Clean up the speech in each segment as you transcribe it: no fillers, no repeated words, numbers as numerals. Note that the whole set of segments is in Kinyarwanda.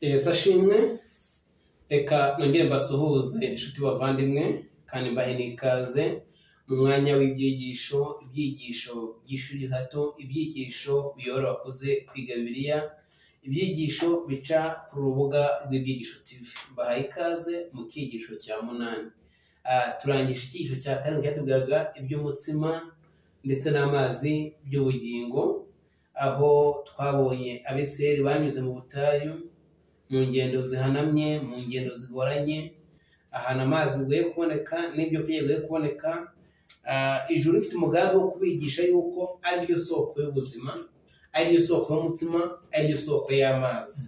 Yesu ashimwe, reka nongere mbasuhuze inshuti bavandimwe kandi mbahe n'ikaze mu mwanya w'ibyigisho, ibyigisho by'ishuri hato, ibyigisho biyobora abakuze kwiga Bibiliya, ibyigisho bica ku rubuga rw'Ibyigisho TV. Mbahaye ikaze mu cyigisho cya 8. Turangije icyigisho cya 7 cyatubwiraga iby'umutsima ndetse n'amazi by'ubugingo, aho twabonye Abisirayeli banyuze mu butayu, mu ngendo zihanamye, mu ngendo zigoranye, ahantu amazi bigoye kuboneka n'ibyo kurya bigoye kuboneka. Ijuru rifite umugambi wo kubigisha yuko ari ryo soko y'ubuzima, ari ryo soko y'umutsima, ari ryo soko y'amazi.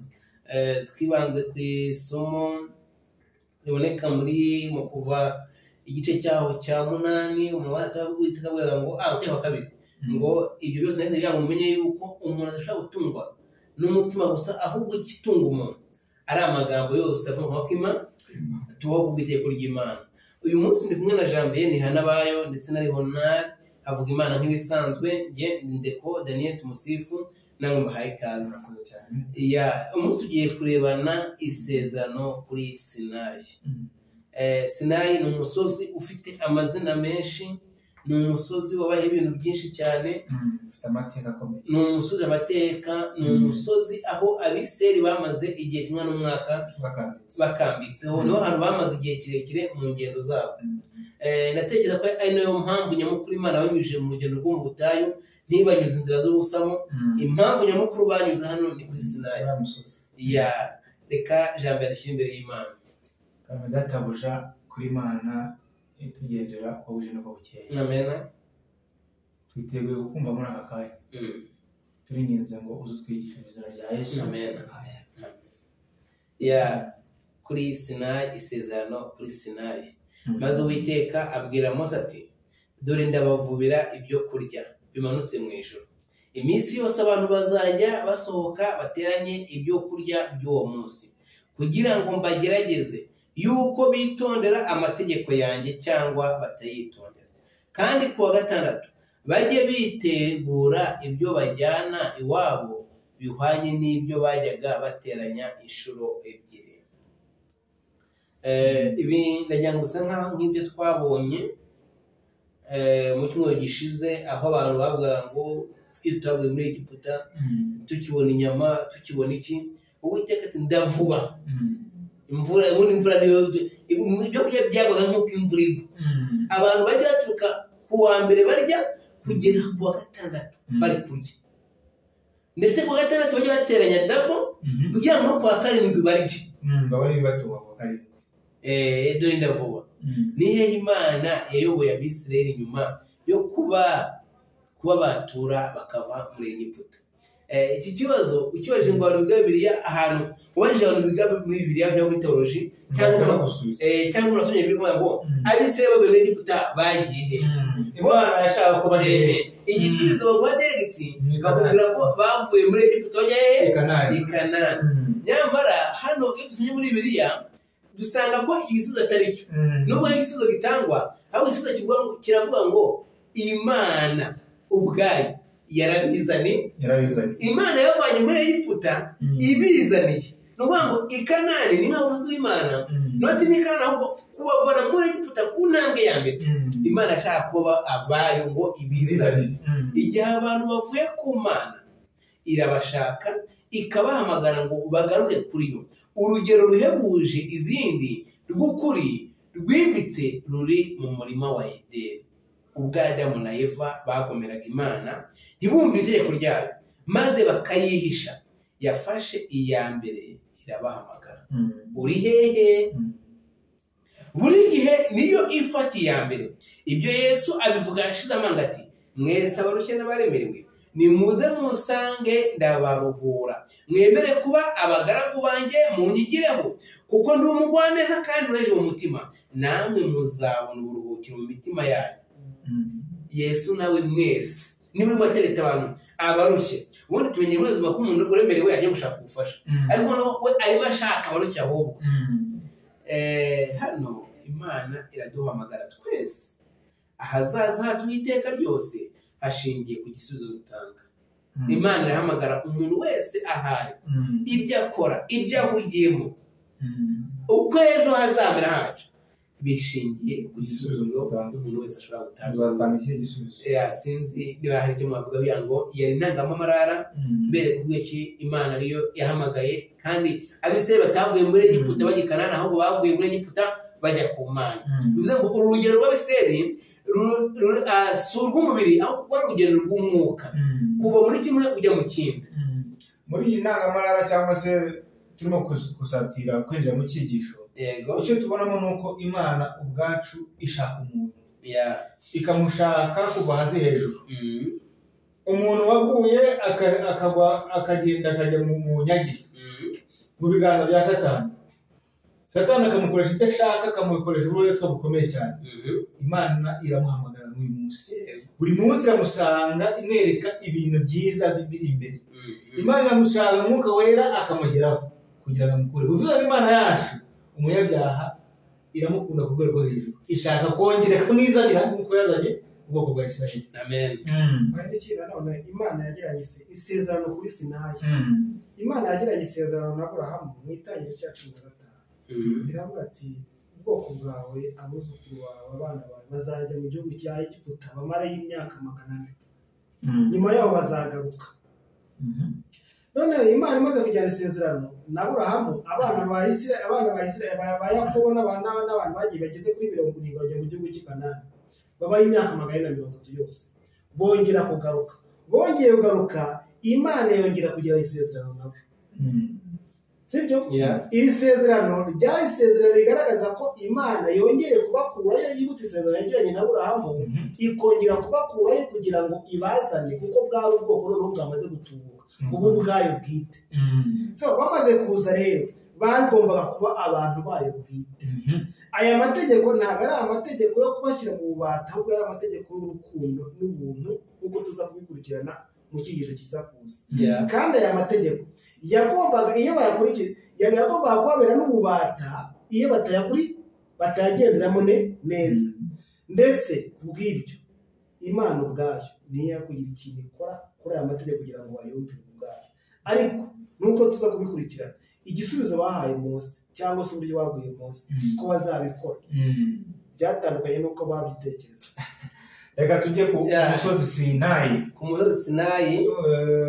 Twibanze ku isomo riboneka muri mu Kuva igice cyaho cya 8, umurongo wa ngo wa 2, ngo ibyo byose neza kugira ngo mumenye yuko umuntu adashobora gutungwa n'umutsima gusa, ahubwo igitunga umuntu ari amagambo yose ava mu kanwa k'Imana, tubaho ku bw'itegeko ry'Imana. Uyu munsi ndi kumwe na Janvier Ntihanabayo ndetse na Leonard Havuga Imana nk'ibisanzwe, njye Ndeko Daniel Tumusifu, namwe mbahaye ikaze. Umunsi tugiye kurebana isezerano kuri Sinayi. Sinayi ni umusozi ufite amazina menshi, ni umusozi wabayeho ibintu byinshi cyane, ufite amateka akomeye, ni umusozi amateka, ni umusozi aho Abisirayeli bamaze igihe kimwe n'umwaka bakambitseho, niho hantu bamaze igihe kirekire mu ngendo zabo. Ndatekereza ko ari nayo mpamvu nyamukuru Imana banyujije mu rugendo rwo mu butayu, ntibanyuze inzira z'ubusamo. Impamvu nyamukuru banyuze hano ni kuri Sinayi. Reka Janvier dushyire imbere y'Imana. Databuja kuri Imana itugendera uko buje n'uko bukeye. Amen. Twiteguye kukumva muri aka kanya. Turinginze ngo uze utwigishe mu izina rya Yesu. Amen. Kuri Sinayi, isezerano kuri Sinayi. Maze Uwiteka abwira Mose ati, dore ndabavubira ibyo kurya bimanutse mu ijuru. Iminsi yose abantu bazajya basohoka bateranye ibyo kurya by'uwo munsi, kugira ngo mbagerageze yuko bitondera amategeko yanjye cyangwa batayitondera. Kandi ku wa gatandatu bajye bitegura ibyo bajyana iwabo bihwanye n'ibyo bajyaga bateranya inshuro 2. Ibi ndagira ngo bisa nk'ibyo twabonye mu cyumweru gishize, aho abantu bavugaga ngo tutavuye muri Egiputa tukibona inyama, tukibona iki. Uwiteka ati ndavuba imvura, ubundi imvura niyo ibyo kurya byagwaga nk'uko imvura igwa. Abantu bajya baturuka ku wa mbere barya kugera ku wa gatandatu bari kurya, ndetse ku wa gatandatu bajya bateranya dabo kugira ngo ku wa karindwi barye, babone ibibatunga ku wa karindwi. Dore ndavuba. Ni hehe Imana yayoboye Abisirayeli nyuma yo kuba batura bakava muri Egiputa? Iki kibazo ukibaje ngo abantu biga Bibiliya, ahantu ubajije abantu biga muri Bibiliya cyangwa muri teoloji cyangwa urasomye Bibiliya ngo Abisirayeli bavuye muri Egiputa bagiye hehe? Imana yashaka ko bajya hehe? Igisubizo baguha direct, bakubwira ko bavuye muri Egiputa bajya hehe? I Kanani. Nyamara hano iyo dusomye muri Bibiliya dusanga ko iki gisubizo atari cyo. Nubwo igisubizo gitangwa, ahubwo igisubizo kiravuga ngo Imana ubwayo yarabizaniye. Imana yavanye muri Egiputa ibizaniye. Ni ukuvuga ngo i Kanani ni nk'aho umusozi w'Imana, noti ni Kanani, ahubwo kubavana muri Egiputa ku ntambwe ya mbere, Imana ashaka kuba abayo ngo ibizanire. Igihe abantu bavuye ku Mana irabashaka ikabahamagara ngo bagaruke kuri yo. Urugero ruhebuje izindi rw'ukuri rwimbitse ruri mu murima wa Edeni, ubwo Adamu na Eva bagomeraga Imana ntibumvire itegeko ryayo maze bakayihisha. Yafashe iya mbere irabahamagara, uri hehe? Buri gihe niyo ifata iya mbere. Ibyo Yesu abivuga ashize amanga ati, mwese abarushye n'abaremerewe nimuze musange ndabaruhura, mwemere kuba abagaragu banjye munyigireho, kuko ndi umugwaneza kandi ureje mu mutima, namwe muzabona uburuhukiro mu mitima yanyu. Yesu nawe mwese niwe batereta abantu abarushye. Ubundi tumenye muri ubuzima ko umuntu uremerewe ajya gushaka ubufasha, ariko we arimo ashaka abarushye ahubwo. Hano Imana iraduhamagara twese, ahazaza hacu n'iteka ryose hashingiye ku gisubizo dutanga. Imana irahamagara umuntu wese ahari, ibyo akora, ibyo ahugiyemo, uko ejo hazamera hacu bishingiye ku gisubizo umuntu wese ashobora gutanga. Uzatanga ikihe gisubizo? Sinzi niba hari icyo mwavuga kugira ngo yari intangamarara mbere kubw'iki Imana ariyo yahamagaye, kandi Abisirayeli batavuye muri Egiputa bajya i Kanani, ahubwo bavuye muri Egiputa bajya ku Mana. Bivuze ngo uru rugero rw'Abisirayeli si urw'umubiri, ahubwo rwari urugero rw'umwuka, kuva muri kimwe ujya mu kindi. Muri iyi ntangamarara cyangwa se turimo gusatira kwinjira mu cyigisho, icyo tubonamo ni uko Imana ubwacu ishaka umuntu, ikamushaka kuva hasi hejuru. Umuntu waguye akagwa akagenda akajya mu nyagire, mu biganza bya Satani. Satani akamukoresha ibyo ashaka, akamukoresha uburetwa bukomeye cyane. Imana iramuhamagara n'uyu munsi, buri munsi iramusanga imwereka ibintu byiza biri imbere. Imana iramushaka umwuka wera akamugeraho kugira ngo amukure. Bivuze ngo Imana yacu umunyabyaha iramukunda ku rwego rwo hejuru, ishaka kongera kumwizanira nk'uko yazanye ubwoko bwa Isirayeli. Amen. None Imana yagiranye isezerano kuri Sinayi. Imana yagiranye isezerano na Aburahamu mu itangiriro cya 15. Iravuga ati ubwoko bwawe, abuzukuru bawe, abana bawe bazajya mu gihugu cya Egiputa bamarayo imyaka 400, nyuma yaho bazagaruka. None Imana imaze kugirana isezerano na Aburahamu, abana ba Isirayeli, ba Yakobo n'abantu bagiye bageze kuri 70 bajya mu gihugu cy'i Kanani, babaye imyaka 430 yose, bongera kugaruka. Bongeye kugaruka, Imana yongera kugirana isezerano nabo. Sibyo? Iri sezerano ryari isezerano rigaragaza ko Imana yongeye kubakurayo, yibutse isezerano yagiranye na Aburahamu, ikongera kubakurayo kugira ngo ibazane, kuko bwari ubwoko noneho bwamaze gutubuka, ubu bwayo bwite. So bamaze kuza rero bagombaga kuba abantu bayo bwite. Aya mategeko ntabwo ari amategeko yo kubashyira mu bubata, ahubwo ari amategeko y'urukundo n'ubuntu, nk'uko tuza kubikurikirana mu cyigisho kiza kuza. Kandi aya mategeko yagombaga, iyo bayakurikije, yagombaga kubabera n'ububata iyo batayagenderamo neza. Ndetse kubw'ibyo Imana ubwayo niyo yakugira ikintu ikora kuri aya mategeko kugira ngo bayumvire ubwayo. Ariko nuko tuza kubikurikirana, igisubizo bahaye Mose cyangwa se uburyo babwiye Mose ko bazabikora byatandukanye n'uko babitekereza. Reka tujye ku musozi Sinayi. Ku musozi Sinayi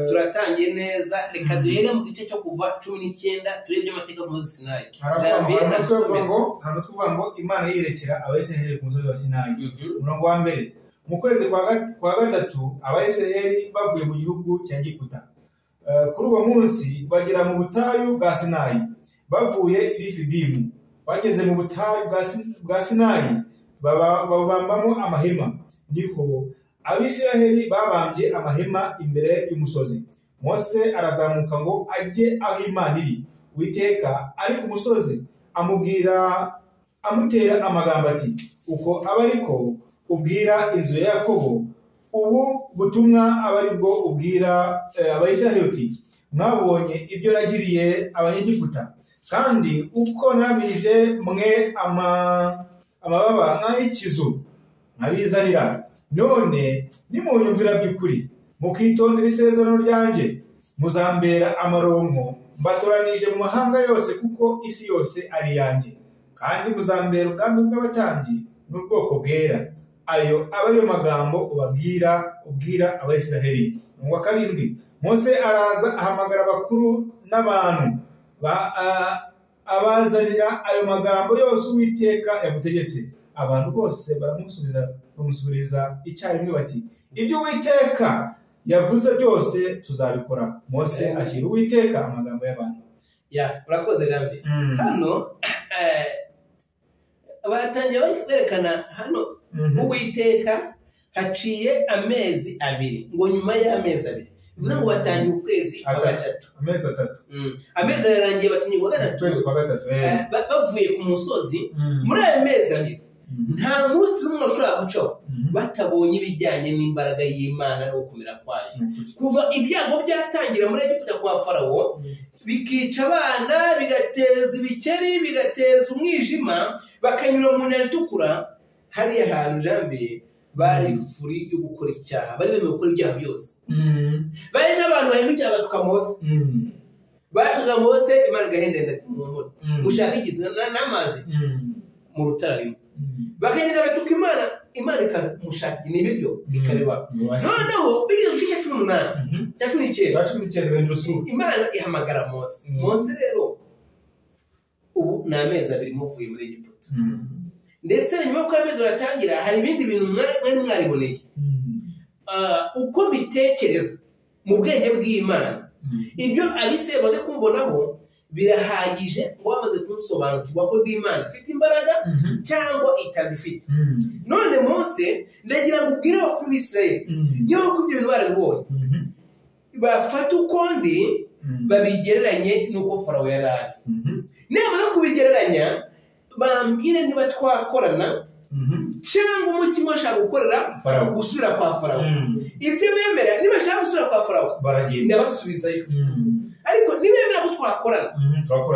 turatangiye neza. Reka duhere mu gice cyo kuva 19 turebye amateka ku musozi Sinayi. Hano tuvuga ngo Imana yirekera Abayisiraheli ku musozi wa Sinayi. Umurongo wa mbere, mu kwezi kwa gatatu Abayisiraheli bavuye mu gihugu cya Egiputa. Kuri uwo munsi bagera mu butayu bwa Sinayi, bavuye i Refidimu. Bageze mu butayu bwa Sinayi babambamo amahema. Niho Abisiraheli babambye amahema imbere y'umusozi. Mose arazamuka ngo ajye aho Imana iri. Uwiteka ari ku musozi amutera amagambo ati uko aba ariko ubwira inzu ya Yakobo, ubu butumwa aba ari bwo ubwira Abayisiraheli uti mwabonye ibyo nagiriye Abanyegiputa, kandi uko naramije mwe amababa nk'ay'ikizu nkabizanira. None nimunyumvira by'ukuri mukitondera isezerano ryanjye, muzambera amaronko mbatoranije mu mahanga yose, kuko isi yose ari iyanjye, kandi muzambera ubwami bw'abatambyi n'ubwoko bwera. Ayo aba ariyo magambo ubabwira ubwira Abayisiraheli. Umurongo wa 7, Mose araza ahamagara abakuru n'abantu abazanira ayo magambo yose Uwiteka yamutegetse. Abantu bose bamusubiriza icyarimwe bati ibyo Uwiteka yavuze byose tuzabikora. Mose ashyira Uwiteka amagambo y'abantu. Urakoze Janvier. Hano batangiye berekana hano Uwiteka haciye amezi 2, ngo nyuma y'amezi 2, bivuze ngo batangiye ukwezi kwa gatatu, amezi 3, amezi ararangiye batangiye kwa gatatu, ukwezi kwa gatatu, bavuye ku musozi. Muri ayo mezi 2 nta munsi n'umwe ushobora gucaho batabonye ibijyanye n'imbaraga y'Imana no gukomera kwayo. Kuva ibyago byatangira muri Egiputa kwa Farawo, bikica abana, bigateza ibikeri, bigateza umwijima, bakanyura mu nyanja itukura, hariya hantu Janvier Bari furi yo gukora icyaha, bari bemewe gukora ibyaha byose. Bari n'abantu bahindukira bagatuka Mose. Batuka Mose, Imana igahendahenda ati muhumure. Mushaka iki? N'amazi mu rutare arimo. Bakagenda bagatuka Imana, Imana ikaza mushaka iki? Ni ibiryo ikabibaha. Noneho bigeze ku gice cya 18 cya 19, Imana ihamagara Mose. Mose rero ubu ni amezi 2 muvuye muri Egiputa. Ndetse nyuma y'uko amezi baratangira hari ibindi bintu mwari mwariboneye. Uko mbitekereza mu bwenge bw'Imana, ibyo Abisirayeli baze kumbonaho birahagije ngo bamaze kunsobanukirwa ko ndi Imana ifite imbaraga cyangwa itazifite. None Mose ndagira ngo ubwire ko Abisirayeli niba ko ibyo bintu barabibonye bafata uko ndi babigereranye n'uko Farawo yari ari. Nibamara kubigereranya bambwire niba twakorana cyangwa umutima ashaka gukorera gusubira kwa Farawo. Ibyo bemera niba ashaka gusubira kwa Farawo ndabasubizayo. Ariko nibemera ko twakorana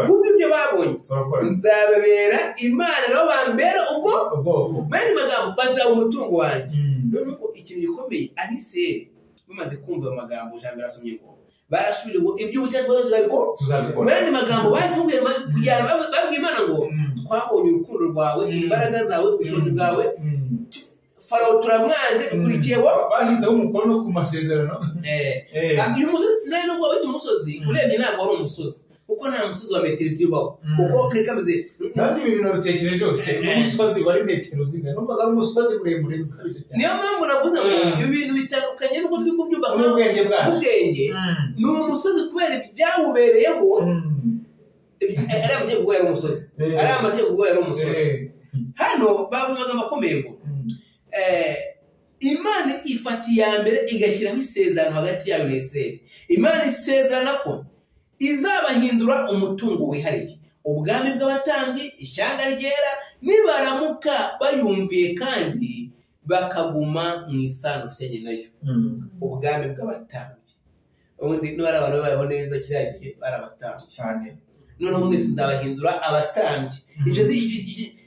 kubwo ibyo babonye nzababera Imana nabo bambera ubwo bari magambo bazaba umutungo wanjye. Noneho ikintu gikomeye, Abisirayeli bamaze kumva ayo magambo, ijambo rasomye ngo barashubije ngo ibyo ubutabera tuzabikora. Bari magambo bazumviye kujyana babwiye Imana ngo twabonye urukundo rwawe, imbaraga zawe, ubushobozi bwawe, Farawo turamwanze ukurikiye wo bashyizeho umukono ku masezerano. Uyu musozi Sinayi nubwo wita umusozi urebye ntabwo wari umusozi, kuko nta musozi wa metero 2 ubaho. Kuko kekabize kandi ibintu nabitekereje byose, umusozi wari metero zingana, numvaga ari umusozi muremure ukabije cyane. Niyo mpamvu navuze ngo ibi bintu bitandukanye n'uko turi kubyumva n'ubwenge bwacu. Ubwenge ni umusozi kubera ibyawubereyeho. Ari amategeko ubwo yari umusozi, ari amategeko ubwo yari umusozi. Hano bavuze amagambo akomeye ngo Imana ifata iya mbere igashyiraho isezerano hagati yayo na Isirayeli. Imana isezerana ko izabahindura umutungo wihariye, ubwami bw'abatambyi, ishyanga ryera, nibaramuka bayumviye kandi bakaguma mu isano ufitanye nayo. Ubwami bw'abatambyi. Ubundi niba ari abantu babayeho neza kiriya gihe bari abatambyi cyane. Noneho mwese nzabahindura abatambyi.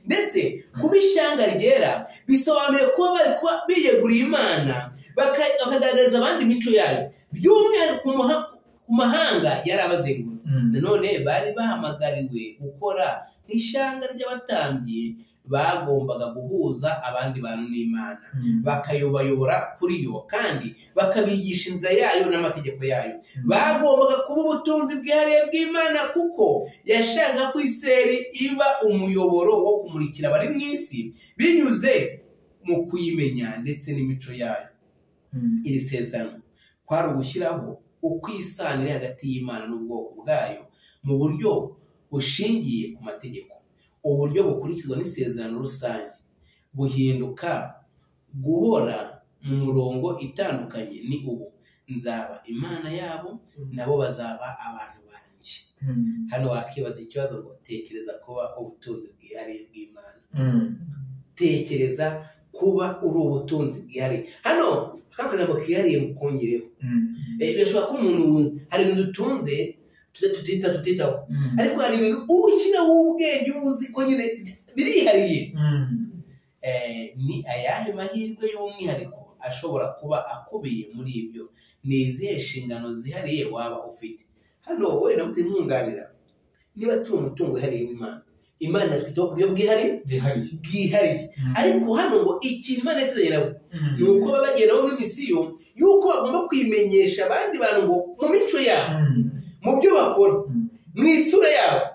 Ndetse kuba ishyanga ryera bisobanuye kuba bari kuba biyeguriye Imana, bakagaragariza abandi imico yayo, by'umwihariko ku mahanga yari abazengurutse. Nanone bari bahamagariwe gukora nk'ishyanga ry'abatambyi, bagombaga guhuza abandi bantu n'Imana, bakayobayobora kuri yo kandi bakabigisha inzira yayo n'amategeko yayo. Bagombaga kuba ubutunzi bwihariye bw'Imana, kuko yashakaga ko Isirayeli iba umuyoboro wo kumurikira abari mu isi binyuze mu kuyimenya ndetse n'imico yayo. Iri sezerano kwari ugushyiraho uko isano iri hagati y'Imana n'ubwoko bwayo mu buryo bushingiye ku mategeko. Uburyo bukurikizwa n'isezerano rusange buhinduka guhora mu murongo itandukanye ni ubu: nzaba Imana yabo nabo bazaba abantu banjye. Hano wakibaza ikibazo ngo tekereza kuba ubutunzi bwihariye bw'Imana. Tekereza kuba uri ubutunzi bwihariye. Hano akagambo kihariye mukongereho. Birashoboka ko umuntu hari ibintu dutunze tutitaho, ariko hari ibintu uba ushyiraho ubwenge uba uzi ko nyine birihariye. Ni ayahe mahirwe y'umwihariko ashobora kuba akubiye muri ibyo? Ni izihe nshingano zihariye waba ufite? Hano wenda mutimwunganira, niba turi umutungo wihariye w'Imana, Imana twitaho ku buryo bwihariye. Ariko hano ngo ikintu Imana yasezeranye nabo ni uko baba bagenda muri misiyo y'uko bagomba kwimenyesha abandi bantu ngo mu mico yabo, mu byo bakora, mu isura yabo,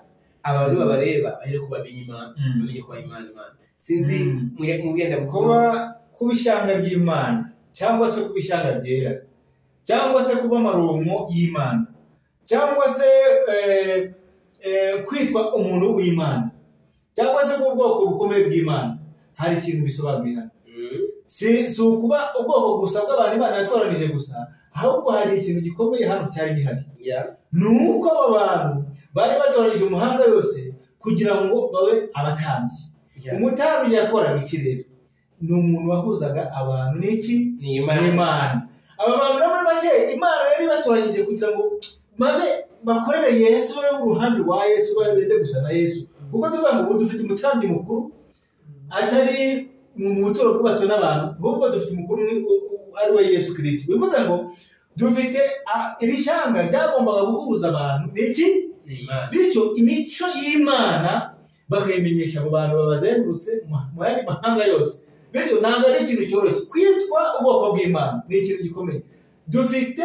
abantu babareba bahere ko bamenya Imana, bamenye ko Imana Imana. Sinzi mu bwenda kuba ishyanga ry'Imana cyangwa se kuba ishyanga ryera cyangwa se kuba amaronko y'Imana cyangwa se kwitwa umuntu w'Imana cyangwa se kuba ubwoko bukomeye bw'Imana, hari ikintu bisobanuye hano. Si ukuba ubwoko gusa bw'abantu Imana yatoranije gusa, ahubwo hari ikintu gikomeye hano cyari gihari. Ni uko aba bantu bari batoranyije umuhanga yose kugira ngo babe abatambyi. Umutambyi yakoraga iki rero? Ni umuntu wahuzaga abantu n'iki? N'Imana. Aba bantu rero muri make Imana yari batoranyije kugira ngo babe bakorere Yesu, babe mu ruhande rwa Yesu, babe bende gusa na Yesu. Kuko tuvuga ngo ubu dufite umutambyi mukuru atari mu buturo bwubatswe n'abantu, ahubwo dufite umukuru umwe ari we Yesu Kristo. Bivuze ngo dufite iri shyanga ryagombaga guhuza abantu n'iki? Bityo imico y'Imana bakayimenyesha abo bantu babazengurutse mu yandi mahanga yose. Bityo ntabwo ari ikintu cyoroshye kwitwa ubwoko bw'Imana, ni ikintu gikomeye. Dufite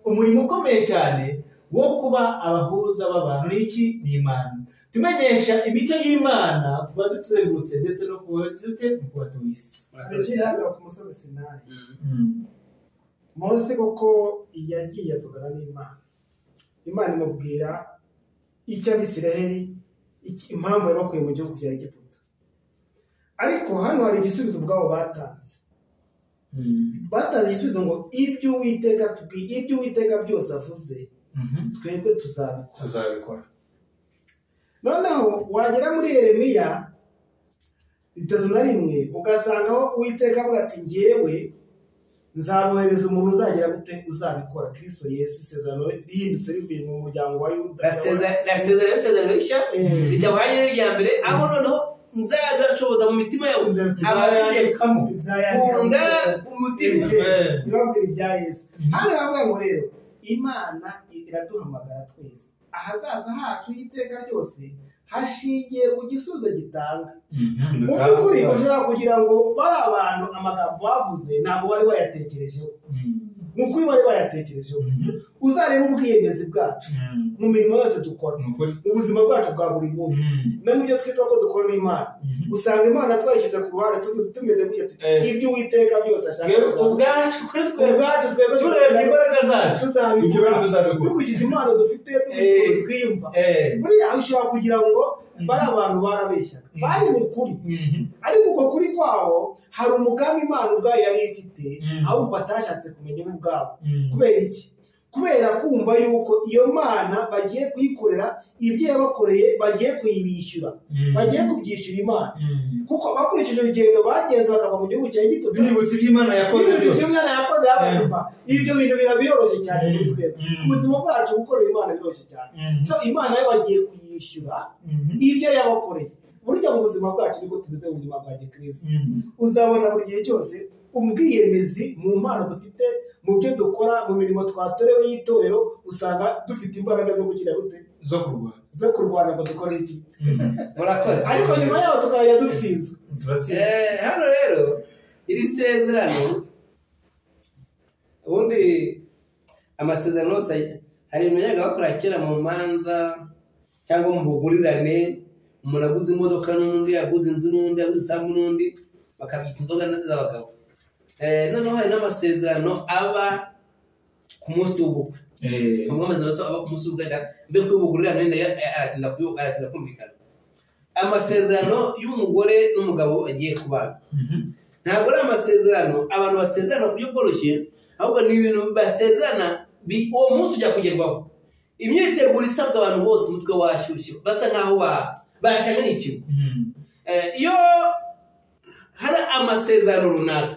umurimo ukomeye cyane wo kuba abahuza b'abantu n'iki? Ni Imana. Tumenyesha imico y'Imana ku badutuzengurutse ndetse no ku batuye isi. Ikiri hano ku musozi Sinayi, Mose koko yagiye avugana n'Imana, Imana imubwira icyo Abisiraheli, impamvu yabakuye mu gihugu cya Egiputa. Ariko hano hari igisubizo ubwabo batanze. Batanze igisubizo ngo ibyo Uwiteka tubwiye, ibyo Uwiteka byose avuze, twebwe tuzabikora. Noneho wagera muri Yeremiya 31 ugasangaho Uwiteka avuga ati njyewe nzabohereza umuntu uzagera gute uzabikora, Kristo Yesu. Isezerano rihindutse rivuye mu muryango wa Yuda, nasezerano isezerano rishya ridahwanye n'irya mbere, aho noneho nzagashoboza mu mitima yawe amategeko kunda umutima ibabwira ibya Yesu. Hano havuga ngo rero Imana iraduhamagara twese, ahazaza hacu y'iteka ryose hashingiye ku gisubizo gitanga. Mu by'ukuri ushobora kugira ngo bari abantu amagambo bavuze ntabwo bari bayatekerejeho. Mu kuri bari bayatekerejeho. Uzareba ubwiyemezi bwacu mu mirimo yose dukora, mu buzima bwacu bwa buri munsi, no mu byo twitwa ko dukora n'Imana, usanga Imana twayishyize ku ruhande tumeze gutya tuti ibyo Uwiteka byose ashaka ubwacu twebwe turebye imbaraga zacu tuzabikora, dukurikije impano dufite, dukurikije twiyumva. Buriya ushobora kugira ngo bari abantu barabeshyaga, bari mu kuri, ariko uko kuri kwabo hari umugambi Imana ubwayo yari ifite, ahubwo batashatse kumenya bo ubwabo. Kubera iki? Kubera kumva yuko iyo Mana bagiye kuyikorera ibyo yabakoreye, bagiye kuyibishyura, bagiye kubyishyura Imana. Kuko bakurikije urugendo bagenze bakava mu gihugu cya Egiputa, bibutse ibyo Imana yakoze byose, ibyo Imana yakoze yabatuma. Ibyo bintu birabiroroshye cyane kuri twebwe, ku buzima bwacu gukorera Imana biroroshye cyane. So Imana yo bagiye kuyishyura ibyo yabakoreye. Burya mu buzima bwacu niko tumeze mu buzima bwa Gikristo. Uzabona buri gihe cyose ubwiyemezi mu mpano dufite, mu byo dukora, mu mirimo twatorewe y'itorero, usanga dufite imbaraga zo kugira gute, zo kurwana ngo dukore iki. Murakoze. Ariko nyuma yaho tukajya dutsinzwe. Hano rero iri sezerano, ubundi amasezerano yose hari ibintu yajyaga bakora kera mu manza cyangwa mu bugurirane, umuntu aguze imodoka n'undi, aguze inzu n'undi, aguze isambu n'undi, bakabyita inzoga z'abagabo. Noneho hari n'amasezerano aba ku munsi w'ubukwe. Amasezerano aba ku munsi w'ubukwe, mbe kubugurirane aratinda kumvikana. Amasezerano y'umugore n'umugabo agiye kubana ntabwo ari amasezerano abantu basezerana ku buryo bworoshye, ahubwo ni ibintu basezerana uwo munsi ujya kugerwaho. Imyiteguro isabwa abantu bose umutwe washyushye, basa nkaho bacanganyikiwe. Iyo hari amasezerano runaka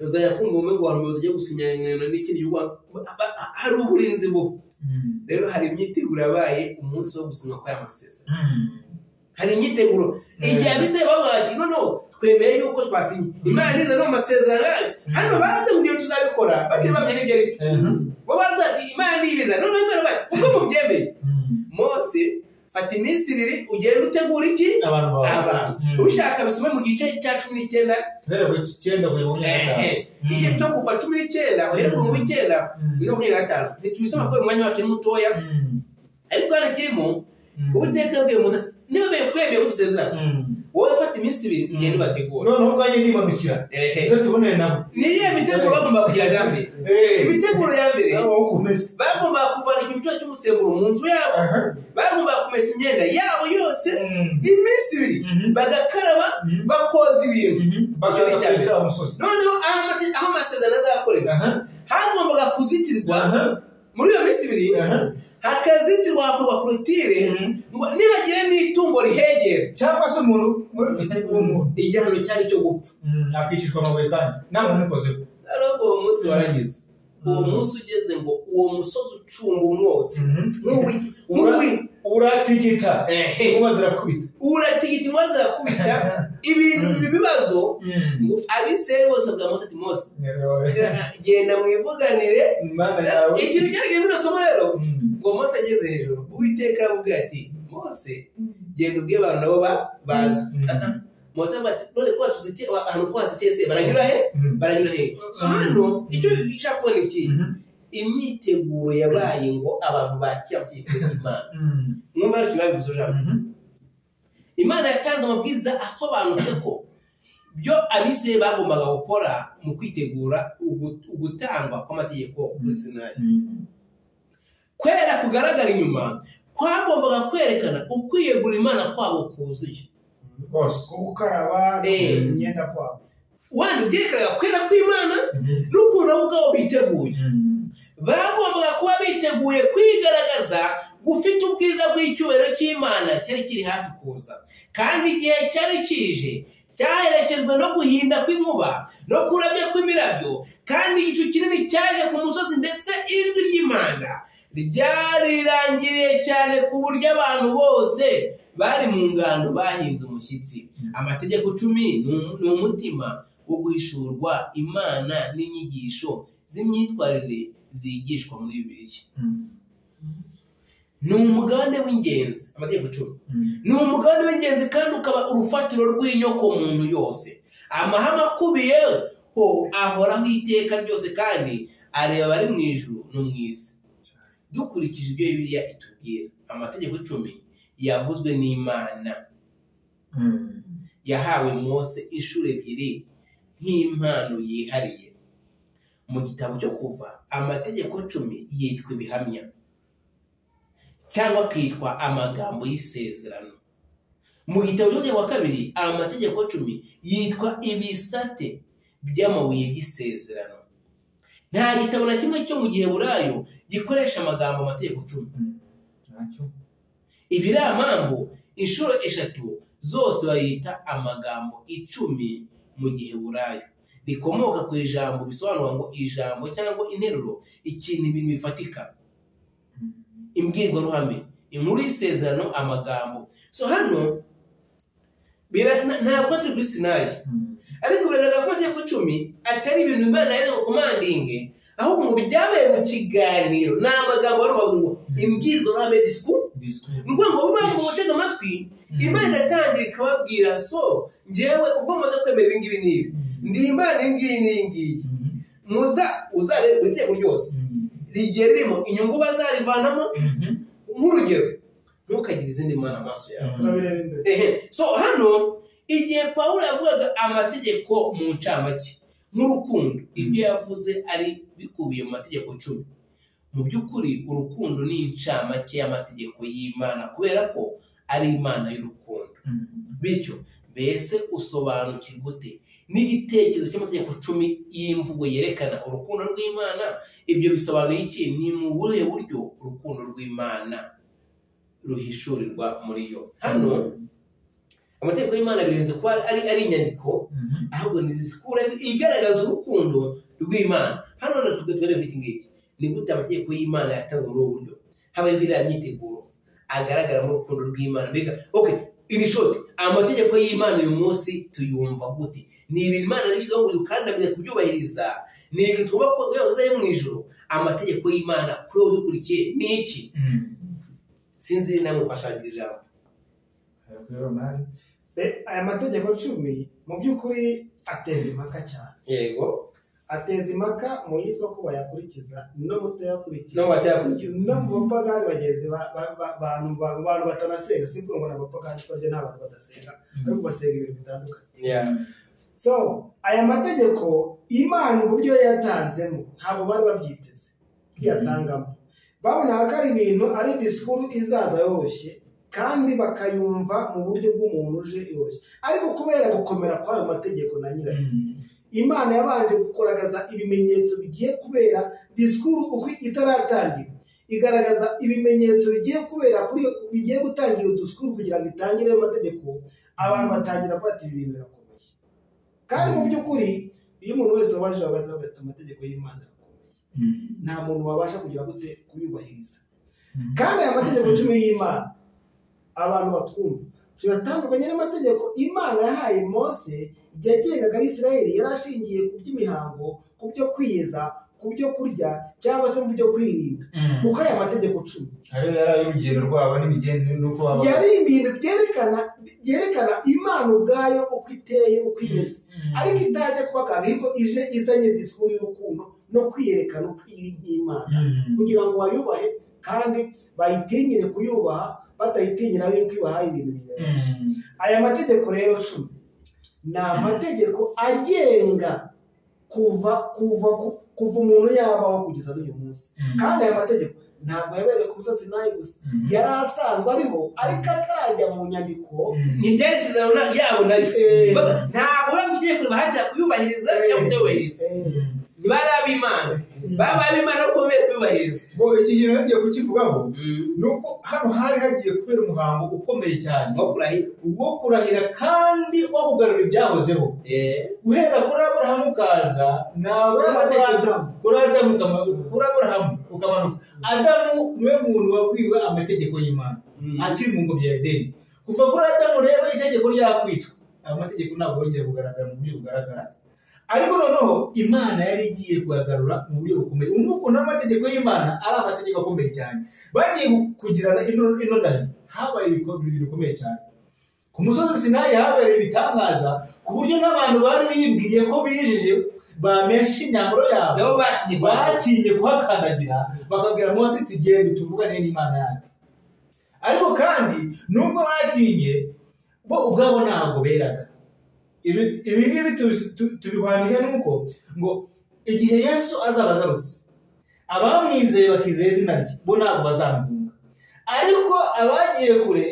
uzajya kumva umwe ngo abantu bagiye gusinyana n'ikindi gihugu, hari uburinzi bubi. Rero hari imyiteguro yabaye umunsi wo gusinywa kw'aya masezerano. Hari imyiteguro igihe abisirayeli bavuga bati noneho twemeye yuko twasinye, Imana niza no mu masezerano yayo. Hano baze mu gihe tuzabikora batari bamenya n'ibyo ari byo. Bo baravuga ati Imana nibiza, noneho Imana bati ubwo mubyemeye, Mose fata iminsi ibiri ugende utegura iki abantu. Ushaka bisome mu gice cya 19 uhere ku 9 kugera ku 25, igice cyo kuva 19 uhere ku 9 kugera ku 25. Ntitubisoma kubera umwanya wacu ni mutoya, ariko hano kirimo Uwiteka yabwiye Mose ati niba bemeye ko dusezerana, wowe fata iminsi ibiri ugende ubategure. Noneho ubwanjye ndimanukira nze tubonere nabo. Ni iyihe miteguro bagomba kugira jambi? Imiteguro ya mbere bagomba kuvana ikintu cyose cy'umusemburo mu nzu yabo, bagomba kumesa imyenda yabo yose iminsi ibiri, bagakaraba, bakoza ibintu, bakaza kugira umusozi. Noneho aho amasezerano azakorera hagombaga kuzitirwa muri iyo minsi ibiri, hakazitirwa hakorwa korotire ngo nihagire n'itungo rihegera cyangwa se umuntu igihano cyari cyo gupfa, akicishwa amabuye kandi nta muntu umukozeho. Ariko uwo munsi warageze, uwo munsi ugeze ngo uwo musozi ucumba umwotsi Uratigita inkuba zirakubita, uratigita inkuba zirakubita. Ibintu ibi bibazo ngo Abisirayeli bose bwa Mose ati Mose genda mwivuganire Imana yawe. Ikintu cyari muri somo rero ngo Mose ageze hejuru Uwiteka aramubwira ati Mose genda ubwiye abantu nabo bazi. Mose ati none ko tuzitiye ahantu ko hazitiye se baranyura he? Baranyura he? So hano icyo nshaka kubona iki, imyiteguro yabaye ngo abantu bakira amategeko y'Imana. Mwumva ariko babivuze ijambo. Imana yatanze amabwiriza asobanutse ko byo Abisirayeli bagombaga gukora mu kwitegura ugutangwa kw'amategeko kuri Sinayi. Kwera kugaragara inyuma kwagombaga kwerekana ukwiyegura Imana kwabo kuzuye. Rwose gukaraba no koza imyenda kwabo. Wandi byerekanaga kwera kw'Imana n'ukuntu nabo ubwabo biteguye. Bagombaga kuba biteguye kwigaragaza gufite ubwiza bw'icyubahiro cy'Imana cyari kiri hafi kuza. Kandi igihe cyari kije cyaherekejwe no guhinda kw'inkuba no kurabya kw'imirabyo, kandi igicu kinini cyaje ku musozi, ndetse ijwi ry'Imana ryari rirangiriye cyane ku buryo abantu bose bari mu ngando bahinze umushyitsi. Amategeko 10 ni umutima wo guhishurwa Imana n'inyigisho z'imyitwarire zigishwa muri Bibiliya. Ni umugabane w'ingenzi amategeko 10. Ni umugabane w'ingenzi kandi ukaba urufatiro rw'inyoko muntu yose. Amahame akubiyeho ahoraho iteka ryose kandi areba abari mu ijuru no mu isi. Dukurikije ibyo Bibiliya itubwira, amategeko 10 yavuzwe n'Imana yahawe Mose inshuro 2 nk'impano yihariye. Mu gitabo cyo Kuva, amategeko 10 yitwa ibihamya cyangwa akitwa amagambo y'isezerano. Mu gitabo cyo wa kabiri, amategeko 10 yitwa ibisate by'amabuye by'isezerano. Nta gitabo na kimwe cyo mu Giheburayo gikoresha amagambo amategeko 10. Ibiramambo inshuro 3 zose bayita amagambo 10 mu Giheburayo, rikomoka ku ijambo bisobanura ngo ijambo cyangwa interuro, ikintu, ibintu bifatika, imbwirwaruhame, inkuru y'isezerano, amagambo. So hano ntabwo turi kuri Sinayi, ariko biragaragara ko amategeko 10 atari ibintu Imana yari gukomandinge, ahubwo ngo byabaye mu kiganiro, ni amagambo wari ubavuga ngo imbwirwaruhame, discours. Ni ukuvuga ngo biba mu gutega amatwi, Imana iratangira ikababwira, so njyewe ubwo mumaze kwemera ibi ngibi n'ibi, ndi Imana iyi ngiyi n'iyi ngiyi, muza uzarebe buri tegeko ryose rigiye ririmo inyungu bazarivanamo. Nk'urugero, ntukagire izindi mana amaso yawe. So hano igihe Pawulo yavugaga amategeko mu ncamake nk'urukundo, ibyo yavuze ari bikubiye mu mategeko 10. Mu by'ukuri urukundo ni incamake y'amategeko y'Imana kubera ko ari Imana y'urukundo. Bityo mbese usobanukirwa ute n'igitekerezo cy'amategeko 10 y'imvugo yerekana urukundo rw'Imana? Ibyo bisobanuye iki? Ni mu buhe buryo urukundo rw'Imana ruhishurirwa muri yo? Hano amategeko y'Imana birenze kuba ari inyandiko, ahubwo ni disikuru igaragaza urukundo rw'Imana. Hano twereka iki ngiki, ni gute amategeko y'Imana yatanzwe muri ubu buryo habayeho iriya myiteguro agaragara mu rukundo rw'Imana. Mbega okay, in short, amategeko y'Imana uyu munsi tuyumva gute? Ni ibintu Imana yashyizeho ngo dukandamize kubyubahiriza, ni ibintu tugomba kuba mu ijuru. Amategeko y'Imana kuri wowe udukurikiye ni iki? Sinzi namwe kwashagira ijambo. Aya mategeko 10 mu by'ukuri ateza impaka cyane. Yego, ateza impaka mu yitwa ko bayakurikiza no mutayakurikiza, no no mu bapagani bagenzi bantu batanasenga. Si ngo n'abapagani twajya n'abantu badasenga, ariko basenga ibintu bitandukanye. So aya mategeko Imana uburyo yatanzemo ntabwo bari babyiteze kwiyatangamo. Babonaga ko ari ibintu ari disikuru izaza yoroshye kandi bakayumva mu buryo bw'umuntu uje yoroshye, ariko kubera gukomera kw'ayo mategeko na nyirayo, Imana yabanje gukoragaza ibimenyetso bigiye kubera disikuru uko itaratangira, igaragaza ibimenyetso bigiye kubera kuri bigiye gutangira disikuru kugira ngo itangire ayo mategeko. Abantu batangira kwata ibi bintu birakomeye, kandi mu by'ukuri iyo umuntu wese wabashije amategeko y'Imana arakomeye, nta muntu wabasha kugira gute kuyubahiriza. Kandi aya mategeko 10 y'Imana abantu batwumva tuyatandukanye n'amategeko Imana yahaye Mose igihe yagengaga Abisirayeli, yari ashingiye ku by'imihango, ku byo kwiyeza, ku byo kurya cyangwa se mu byo kwirinda. Kuko aya mategeko 10 ariyo yari ay'urugendo rwabo n'imigendere n'uko babaga, yari ibintu byerekana Imana ubwayo uko iteye, uko imeze, ariko itaje kuba kandi ahubwo ije izanye disikuru y'urukundo no kwiyerekana uko iri nk'Imana, kugira ngo bayubahe kandi bayitinyire kuyubaha, batayitinyira yuko ibahaye ibintu bibabaje. Aya mategeko rero 10 ni amategeko agenga kuva umuntu yabaho kugeza n'uyu munsi. Kandi aya mategeko ntabwo yabereye ku musozi Sinayi gusa, yari asanzwe ariho ariko atarajya mu nyandiko. Ntibyari isezerano yabo nayo, ntabwo ugiye kureba hatira kuyubahiriza cyangwa kutayubahiriza. Ntibari ab'Imana, baba ab'Imana ariko bemeye kuyubahiriza. Iki kintu nagiye kukivugaho ni uko hano hari hagiye kubera umuhango ukomeye cyane wo kurahira kandi wo kugarura ibyahozeho. Guhera kuri Aburahamu ukaza kuri Aburahamu ukamanuka. Adamu niwe muntu wabwiwe amategeko y'Imana akiri mu ngobyi ya Edeni. Kuva kuri Adamu rero itegeko ryakwicwa, ayo mategeko ntabwo yongeye kugaragara mu buryo bugaragara. Ariko noneho Imana yari igiye kuyagarura mu buryo bukomeye. Uko n'amategeko y'Imana ari amategeko akomeye cyane. Bagiye kugirana ino ndahiro, habaye ibintu bikomeye cyane. Ku musozi Sinayi habereye ibitangaza ku buryo n'abantu bari bibwiye ko bijeje bameshe imyambaro yabo, batinye kuhakandagira, bakabwira Mose ati genda tuvugane n'Imana yacu. Ariko kandi nubwo batinye, bo ubwabo ntabwo beraga. Ibi ngibi tubihwanisha nuko ngo igihe Yesu azaba agarutse, abamwizeye bakizeye izina rye bo ntabwo bazamuhunga, ariko abagiye kure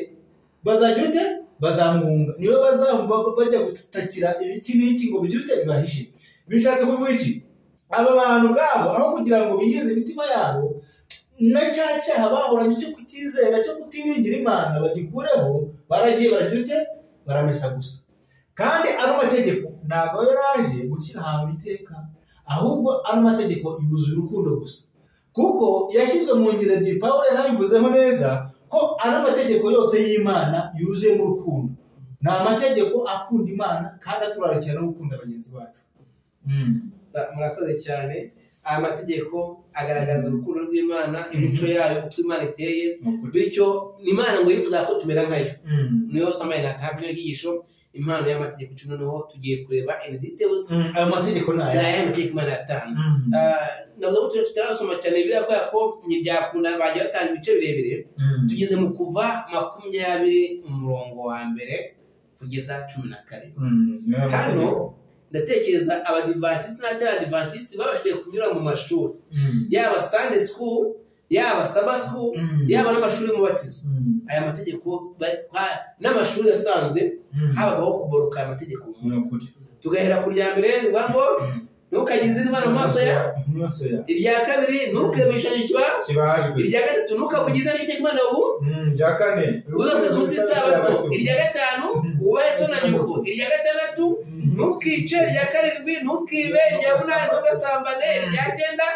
bazagira ute? Bazamuhunga. Niwe bazamva bajya gutakira ibiti n'iki ngo bigire ute? Bibahishe. Bishatse kuvuga iki? Aba bantu ubwabo aho kugira ngo biyize imitima yabo na cya cyaha bahoranye cyo kutizera, cyo kutiringira Imana, bagikureho, baragiye baragira ute? Baramesa gusa. Kandi ano mategeko ntabwo yaraje gukira ahantu iteka, ahubwo ano mategeko yuzuye urukundo gusa, kuko yashyizwe mu ngero ebyiri. Pawulo yanabivuzeho neza ko ano mategeko yose y'Imana yuzuyemo urukundo. Ni amategeko akunda Imana kandi aturarikira no gukunda bagenzi bacu. Murakoze cyane. Aya mategeko agaragaza urukundo rw'Imana, imico yayo, uko Imana iteye, bityo Imana ngo yifuza ko tumera nkayo. Niyo samaye natanga inyigisho impano y'amategeko 10. Noneho tugiye kureba in details ayo mategeko nayo, aya mategeko Imana yatanze. Navuga ko tutarasoma cyane biriya kubera ko ntibyakunda, bagiye batanga ibice birebire. Tugeze mu kuva 20 umurongo wa 1 kugeza 17. Hano ndatekereza abadivantisiti n'abataradivantisiti babashije kunyura mu mashuri, yaba Sunday school, yaba Sabbath school, yaba n'amashuri y'umubatizo. Aya mategeko n'amashuri asanzwe habagaho kuboroka aya mategeko. Tugahera ku rya mbere rivuga ngo ntukagire izindi mana mu maso yawe, irya kabiri ntukebe igishushanyo kibajwe, irya gatatu ntukavuge izina ry'Uwiteka Imana yawe, irya kane uzakomeza umunsi w'isabato, irya gatanu wubahe so na nyoko, irya gatandatu ntukice, irya karindwi ntukibe, irya munani ntugasambane, irya cyenda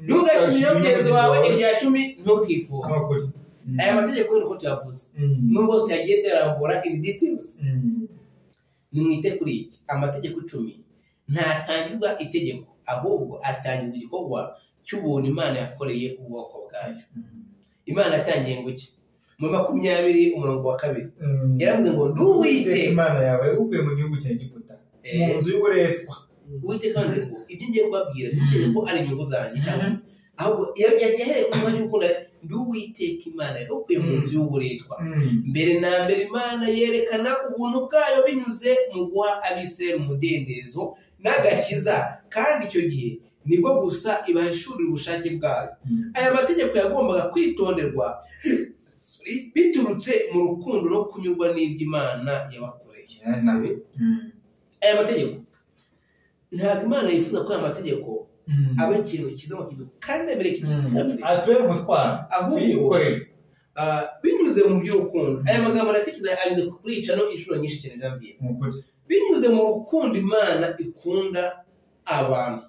ntugashimire mugenzi wawe, irya 10 ntukifuze. Aya mategeko niko tuyavuze, nubwo tutagiye tuyarambura in details. Nimwite kuri iki, amategeko 10 ntatangirwa itegeko, ahubwo atangirwa igikorwa cy'ubuntu Imana yakoreye ubwoko bwayo. Imana yatangiye ngo iki? Muri 20 umurongo wa 2 yaravuze ngo ndi Uwiteka Imana yawe yagukuye mu gihugu cya Egiputa, mu nzu y'uburetwa. Uwiteka yavuze ngo ibyo ngiye kubabwira ntibitegeko ko ari inyungu zanjye, cyangwa ahubwo yahereye ku mwanya w'urukundo. Ndi Uwiteka Imana yagukuye mu nzu y'uburetwa. Mbere na mbere Imana yerekana ubuntu bwayo binyuze mu guha Abisirayeli umudendezo n'agakiza, kandi icyo gihe nibwo gusa ibahishurira ubushake bwayo. Aya mategeko yagombaga kwitonderwa biturutse mu rukundo no kunyurwa n'ibyo Imana yabakoreye. Aya mategeko ntabwo Imana yifuza ko aya mategeko aba ikintu cyiza mu kintu kandi mbere kidusigamire atubere umutwaro, ahubwo binyuze mu by'urukundo. Aya magambo aratekereza anyuze kurica no inshuro nyinshi cyane Janvier. Binyuze mu rukundo Imana ikunda abantu,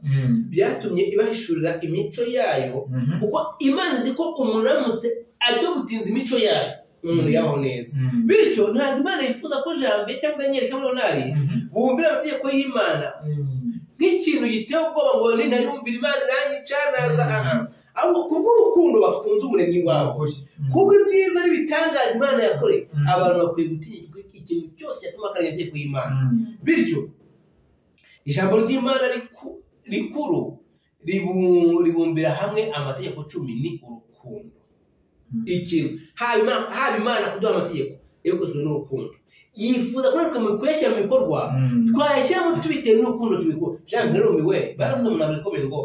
byatumye ibahishurira imico yayo, kuko Imana izi ko umuntu aramutse adobutinze imico yayo umuntu yabaho neza. Bityo ntabwo Imana yifuza ko Janvier cyangwa Daniel cyangwa Leonard bumvira amategeko y'Imana nk'ikintu giteye ubwoba ngo ntayumvira Imana iranyica naza, ahubwo kubw'urukundo bakunze umuremyi wabo, kubw'ibyiza n'ibitangaza Imana yakoreye, abantu bakwiye gutinya ikintu cyose cyatuma bakareka amategeko y'Imana. Bityo ijambo ry'Imana rikuru ribumbira hamwe amategeko 10 ni urukundo. Ikintu haba Imana kuduha amategeko yabikozwe n'urukundo, yifuza ko natwe mu kuyashyira mu bikorwa twayashyiramo tubitewe n'urukundo tubikora. Janvier narumiwe, baravuze mu ntabwo ikomeye ngo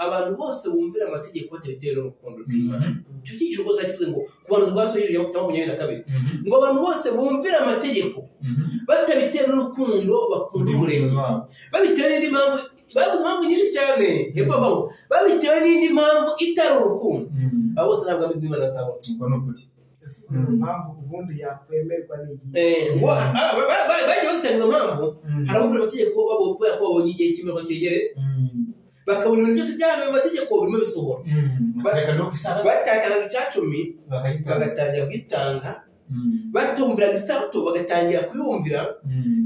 abantu bose bumvira amategeko batabitewe n'urukundo rw'Imana. Icyo cyigisho rwose yakivuze ngo ku bantu rwasoje 22 ngo abantu bose bumvira amategeko batabitewe n'urukundo bakunda umuremyi, babitewe n'indi mpamvu, bavuze impamvu nyinshi cyane hepfo bavuga ngo babitewe n'indi mpamvu itari urukundo, abo bose ntabwo ari Imana azabona. Impamvu ubundi yakwemerwa ni iyi bagiye bazitanga izo mpamvu. Hari abumvira amategeko kubera ko babonye igihe cy'imperuka cyegereye, bakabona ibintu byose byahawe mu mategeko birimo bisohora, batangaga 10% bagatangira kwitanga, batumviraga isabato bagatangira kuyumvira.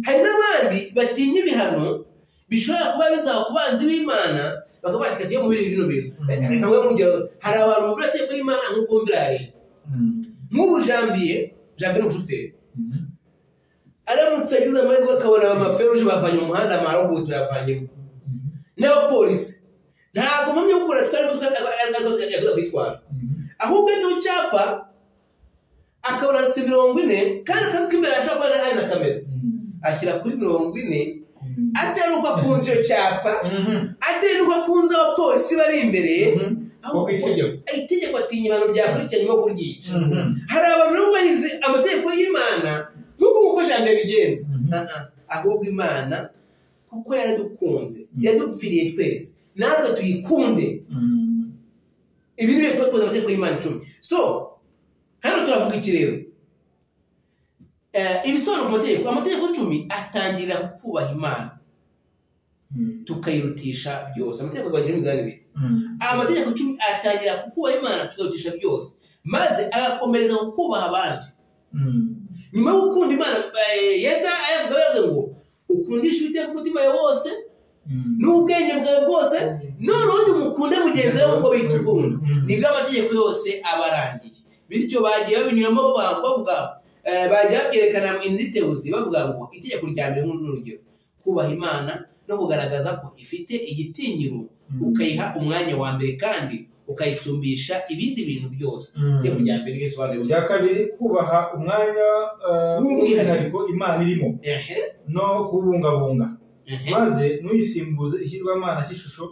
Hari n'abandi batinya ibihano bishobora kuba bizaba ku banzi b'Imana, bakaba batikatiye mu bindi bino bintu. Reka nguhe urugero, hari abantu bumvira amategeko y'Imana nk'uko bumvira aya leta. Nk'ubu Janvier ni umushoferi, aramutse agize amahirwe akabona amaferuje bavanye mu muhanda, amaroboti bayavanyemo n'abapolisi, ntabwo mpamya gukora twari imodoka kwitwara, ahubwo iyo cyapa akabona handitse 40 kandi akazi k'imbere ashobora kuba ari na kamera ashyira kuri 40, atari uko akunze icyo cyapa, atari uko akunze abapolisi bari imbere, itegeko atinya ibintu byakurikiranye nko kuryica. Hari abantu bubahiriza amategeko y'Imana nk'uko nk'uko Janvier bigenza, ahubwo Imana kuko yaradukunze, yadupfiriye twese, natwe tuyikunde. Ibi ni byo twakoze amategeko y'Imana 10. So hano turavuga iki rero? Ibisobanuro ku mategeko, amategeko 10 atangira kubaha Imana tukayirutisha byose. Amategeko agabanyijemo imigabane ibiri. Amategeko 10 atangira kubaha Imana tukayirutisha byose, maze agakomereza ku kubaha abandi. Nyuma yo gukunda Imana, Yesu ayavuga yavuze ngo ukundisha Uwiteka umutima wawe wose n'ubwenge bwawe bwose, noneho nimukunde mugenzi wawe uko bitukunda, nibwo amategeko yose aba arangiye. Bityo bagiye babinyuramo bavuga, bagiye babyerekana inzitizi bavuga ngo itegeko rya mbere n'urugero kubaha Imana no kugaragaza ko ifite igitinyiro, ukayiha umwanya wa mbere kandi ukayisumbisha ibindi bintu byose. Itegeko rya mbere risobanura. Rya kabiri, kubaha umwanya w'umwihariko Imana irimo no kubungabunga, maze ntuyisimbuze ishyirwamana cy'ishusho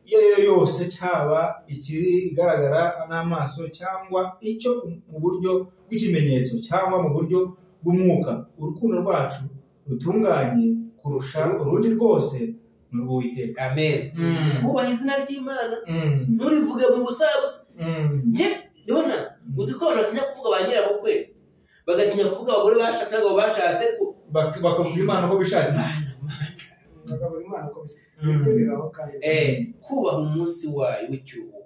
iyo ari yo yose, cyaba ikiri igaragara n'amaso cyangwa icyo mu buryo bw'ikimenyetso cyangwa mu buryo bw'umwuka. Urukundo rwacu rutunganye kurusha urundi rwose ni urw'Uwiteka. Amen. Kubaha izina ry'Imana, nturivuge mu busabusa. Njye ndabona uzi ko abantu batinya kuvuga ba nyirabukwe, bagatinya kuvuga abagore bashatse n'abagabo bashatse, bakavuga Imana uko bishakiye. Kubaha umunsi wayo w'ikiruhuko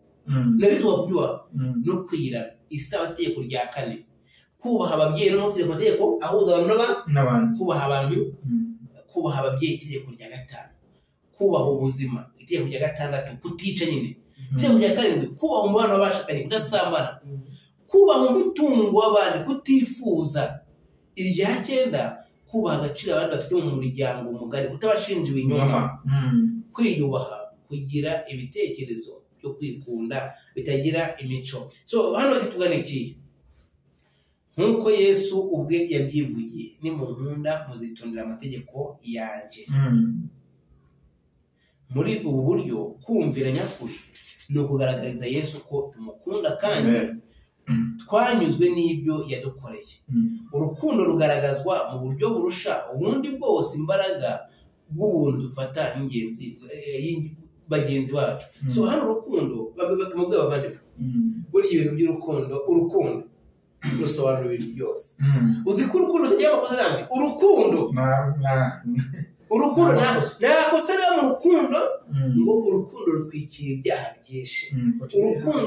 nabyo tukabyubaha, no kwirana isabato, itegeko rya 4, kubaha ababyeyi no kutegeka amategeko ahuza abantu n'abandi, kubaha abantu, kubaha ababyeyi, itegeko rya 5, kubaha ubuzima, itegeko rya 6, kutica nyine, itegeko rya 7, kubaha umubano w'abashakanye, kudasambana, kubaha umutungo w'abandi, kutifuza, irya 9, kubaha agaciro abandi bafite mu muryango mugari, kutabashinja ibinyoma, kwiyubaha, kugira ibitekerezo byo kwikunda bitagira imico. So hano tugana iki? Nkuko Yesu ubwe yabyivugiye, nimunkunda muzitondera amategeko yanjye. Muri ubu buryo kumvira nyakuri ni ukugaragariza Yesu ko tumukunda kandi twanyuzwe n'ibyo yadukoreye. Urukundo rugaragazwa mu buryo burusha ubundi bwose imbaraga bw'ubuntu dufata ingenzi bagenzi bacu. So hano urukundo bakamubwira abavandimwe, buriya ibintu by'urukundo, urukundo rusobanura ibintu byose. Uzi ko urukundo tugira amakosa nambi, urukundo urukundo nta kosa riba Baravuga ngo urukundo, ngo urukundo rutwikira ibyaha byinshi, urukundo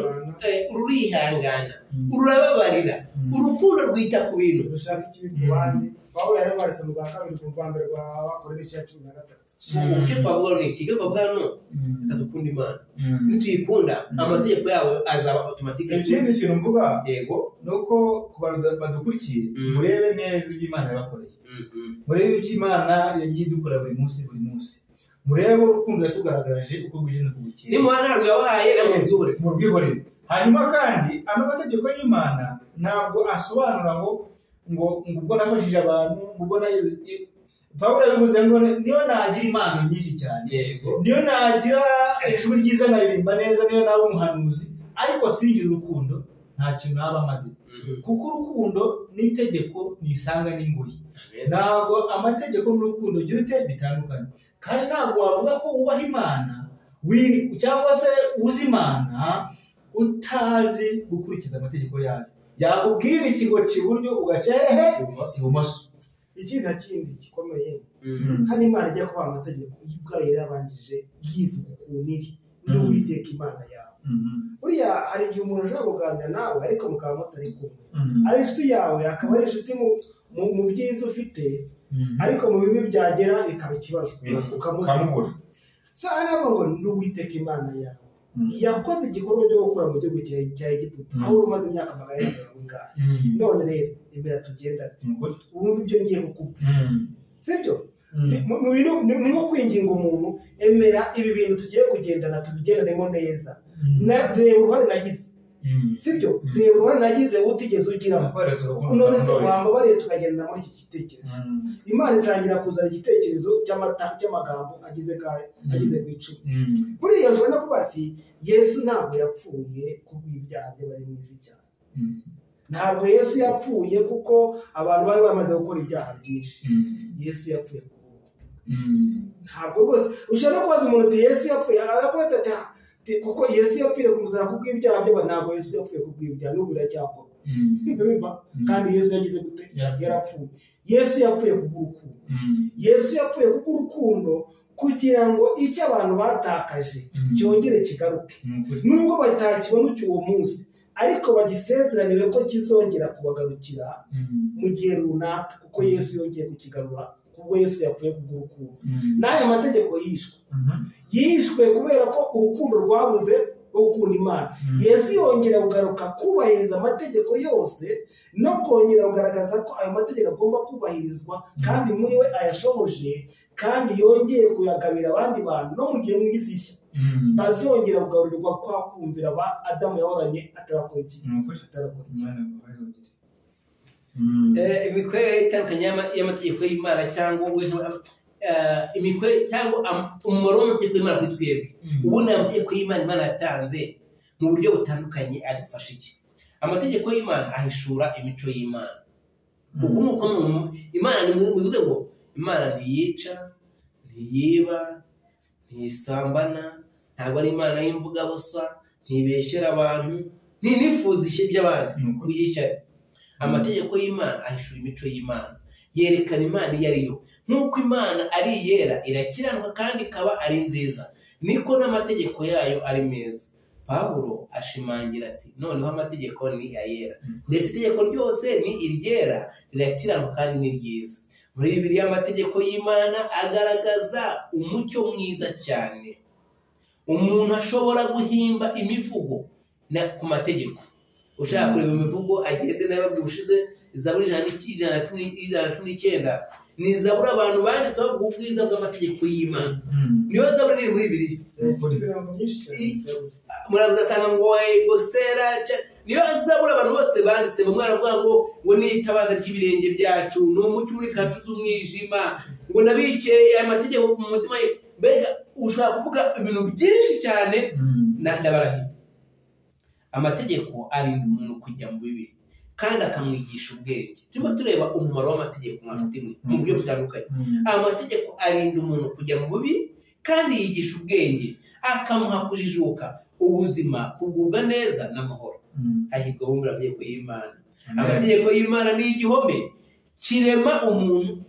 rurihangana, rurababarira, urukundo rwita ku bintu, rushaka ikibi ku bandi. Pawulo yararwanditse mu rwa kabiri ku rwa mbere rwa Abakorinto igice cya 13. So icyo twavuga ni iki? Icyo twavuga hano, reka dukunde Imana, nituyikunda amategeko yawe azaba automatique. Ikindi kintu mvuga, yego, ni uko ku bantu badukurikiye, murebe neza ibyo Imana yabakoreye, murebe ibyo Imana yagiye idukora buri munsi buri munsi, murebe urukundo yatugaragaje uko bwije n'uko bukeye. Nimuha ntabwo yabahaye, namwe murwihorere. Murwihorere. Hanyuma kandi ano mategeko y'Imana ntabwo asobanura ngo ngo ubwo nafashije abantu, ngo ubwo nagize. Pawulo yabivuze ngo niyo nagira impano nyinshi cyane, yego, niyo nagira ijwi ryiza nkaririmba neza, niyo naba umuhanuzi, ariko singira urukundo nta kintu naba maze. Kuko urukundo n'itegeko nisanga n'ingoyi. Ntabwo amategeko n'urukundo byute bitandukanye. Kandi ntabwo wavuga ko wubaha Imana cyangwa se uzi Imana utazi gukurikiza amategeko yayo. Yakubwira ikigo cy'iburyo ugaca hehe? Ibumoso. Iki na kindi gikomeye, hano Imana ijya kubaha amategeko ubwayo yarabanjije yivuga ukuntu iri, ni Uwiteka Imana yawe. Buriya hari igihe umuntu ashobora kuganira nawe ariko mukaba mutari kumwe, ari inshuti yawe akaba ari inshuti mu byiza ufite, ariko mu bibi byagera bikaba ikibazo ukamubura. Sa aravuga ngo ni Uwiteka Imana yawe yakoze igikorwa cyo gukura mu gihugu cya Egiputa, aho umaze imyaka 400. None rero emera tugendane, wumve ibyo ngiye kukubwira, sibyo? Ni nko kwinginga umuntu, emera ibi bintu tugiye kugendana tubigendanemo neza, reba uruhare nagize, sibyo? Reba uruhare nagize utigeze ugiramo, none se wambabariye tukagendana muri iki gitekerezo. Imana itangira kuzana igitekerezo cy'amagambo agize ageze ku 10. Buriya ushobora no kuvuga ati Yesu ntabwo yapfuye kubw'ibyaha by'abari mu isi cyane, ntabwo Yesu yapfuye kuko abantu bari bamaze gukora ibyaha byinshi. Yesu yapfuye kubw'urukundo. Ntabwo rwose ushobora no kubaza umuntu uti Yesu yapfuye, arakubaza ati kuko Yesu yapfiriye ku musaraba kubw'ibyaha by'abantu. Ntabwo Yesu yapfuye kubw'ibyaha, n'ubu biracyakorwa. Kandi Yesu yagize gute? Yarapfuye. Yesu yapfuye kubw'urukundo. Yesu yapfuye kubw'urukundo kugira ngo icyo abantu batakaje cyongere kigaruke, nubwo batakibona uwo munsi, ariko bagisezeranire ko kizongera kubagarukira mu gihe runaka, kuko Yesu yongeye kukigarura, kubwo Yesu yapfuye kubw'urukundo. N'aya mategeko yishwe, yishwe kubera ko urukundo rwabuze rwo gukunda Imana. Yesu yongera kugaruka kubahiriza amategeko yose no kongera kugaragaza ko ayo mategeko agomba kubahirizwa, kandi muri we ayashohoje, kandi yongeye kuyagabira abandi bantu no mu gihe mu isi nshya bazongera kugarurirwa kwa kumvira ba Adamu yahoranye atarakora iki? Imikorere itandukanye y'amategeko y'Imana cyangwa imikorere cyangwa umumaro w'amategeko y'Imana kuri twebwe. Ubundi amategeko y'Imana Imana yatanze mu buryo butandukanye adufasha iki? Amategeko y'Imana ahishura imico y'Imana. Uku nuko Imana bivuze ngo Imana ntiyica, ntiyiba, ntisambana, ntabwo ari Imana y'imvugabusa, ntibeshyera abantu, ntinifuza ishyi by'abandi kuyishyari. Amategeko y'Imana ahishura imico y'Imana, yerekana Imana iyo ari yo. Nk'uko Imana ari iyera, irakiranuka kandi ikaba ari nziza, niko n'amategeko yayo ari meza. Pawulo ashimangira ati noneho amategeko ni ayera, ndetse itegeko ryose ni iryera, rirakiranuka kandi ni ryiza. Muri Bibiliya amategeko y'Imana agaragaza umucyo mwiza cyane. Umuntu ashobora guhimba imivugo ku mategeko. Ushaka kureba imivugo agende nawe ubushize Zaburi 119 ni zaburi abantu banditse bavuga ubwiza bw'amategeko y'Imana. Niyo zaburi iri muri Bibiliya. Murabuzasanga ngo gosera niyo zaburi abantu bose banditse, bamwe baravuga ngo ngo ni itabaza ry'ibirenge byacu, ni umucyo muri kacu z'umwijima, ngo nabikeye amategeko mu mutima. Mbega ushobora kuvuga ibintu byinshi cyane ndabarahiye. Amategeko arinda umuntu kujya mu bibi kandi akamwigisha ubwenge. Turimo tureba umumaro w'amategeko mwa nshuti mwe mu buryo butandukanye. Amategeko arinda umuntu kujya mu bibi kandi yigisha ubwenge, akamuha kujijuka, ubuzima, kugubwa neza n'amahoro. Hahirwa abumvira amategeko y'Imana. Amategeko y'Imana ni igihome kirema umuntu,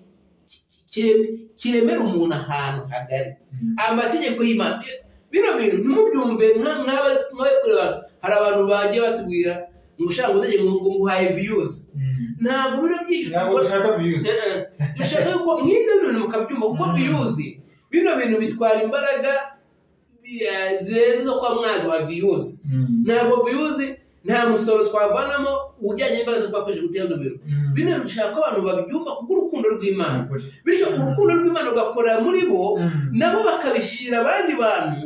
kiremera umuntu ahantu hagari. Amategeko y'Imana, bino bintu ntimubyumve nk'abari kureba. Hari abantu bagiye batubwira ngo ushaka ngo nguhaye views. Ntabwo bino byinshi ntabwo dushaka views, dushaka yuko mwiga bino bintu mukabyumva, kuko views bino bintu bitwara imbaraga zirenze zo kuba mwaduha views. Ntabwo views, nta musoro twavanamo ujyanye n'imbaraga twakoresheje gutera bino bintu. Bino bintu dushaka ko abantu babyumva kubw'urukundo rw'Imana, bityo urukundo rw'Imana rugakorera muri bo, nabo bakabishyira abandi bantu,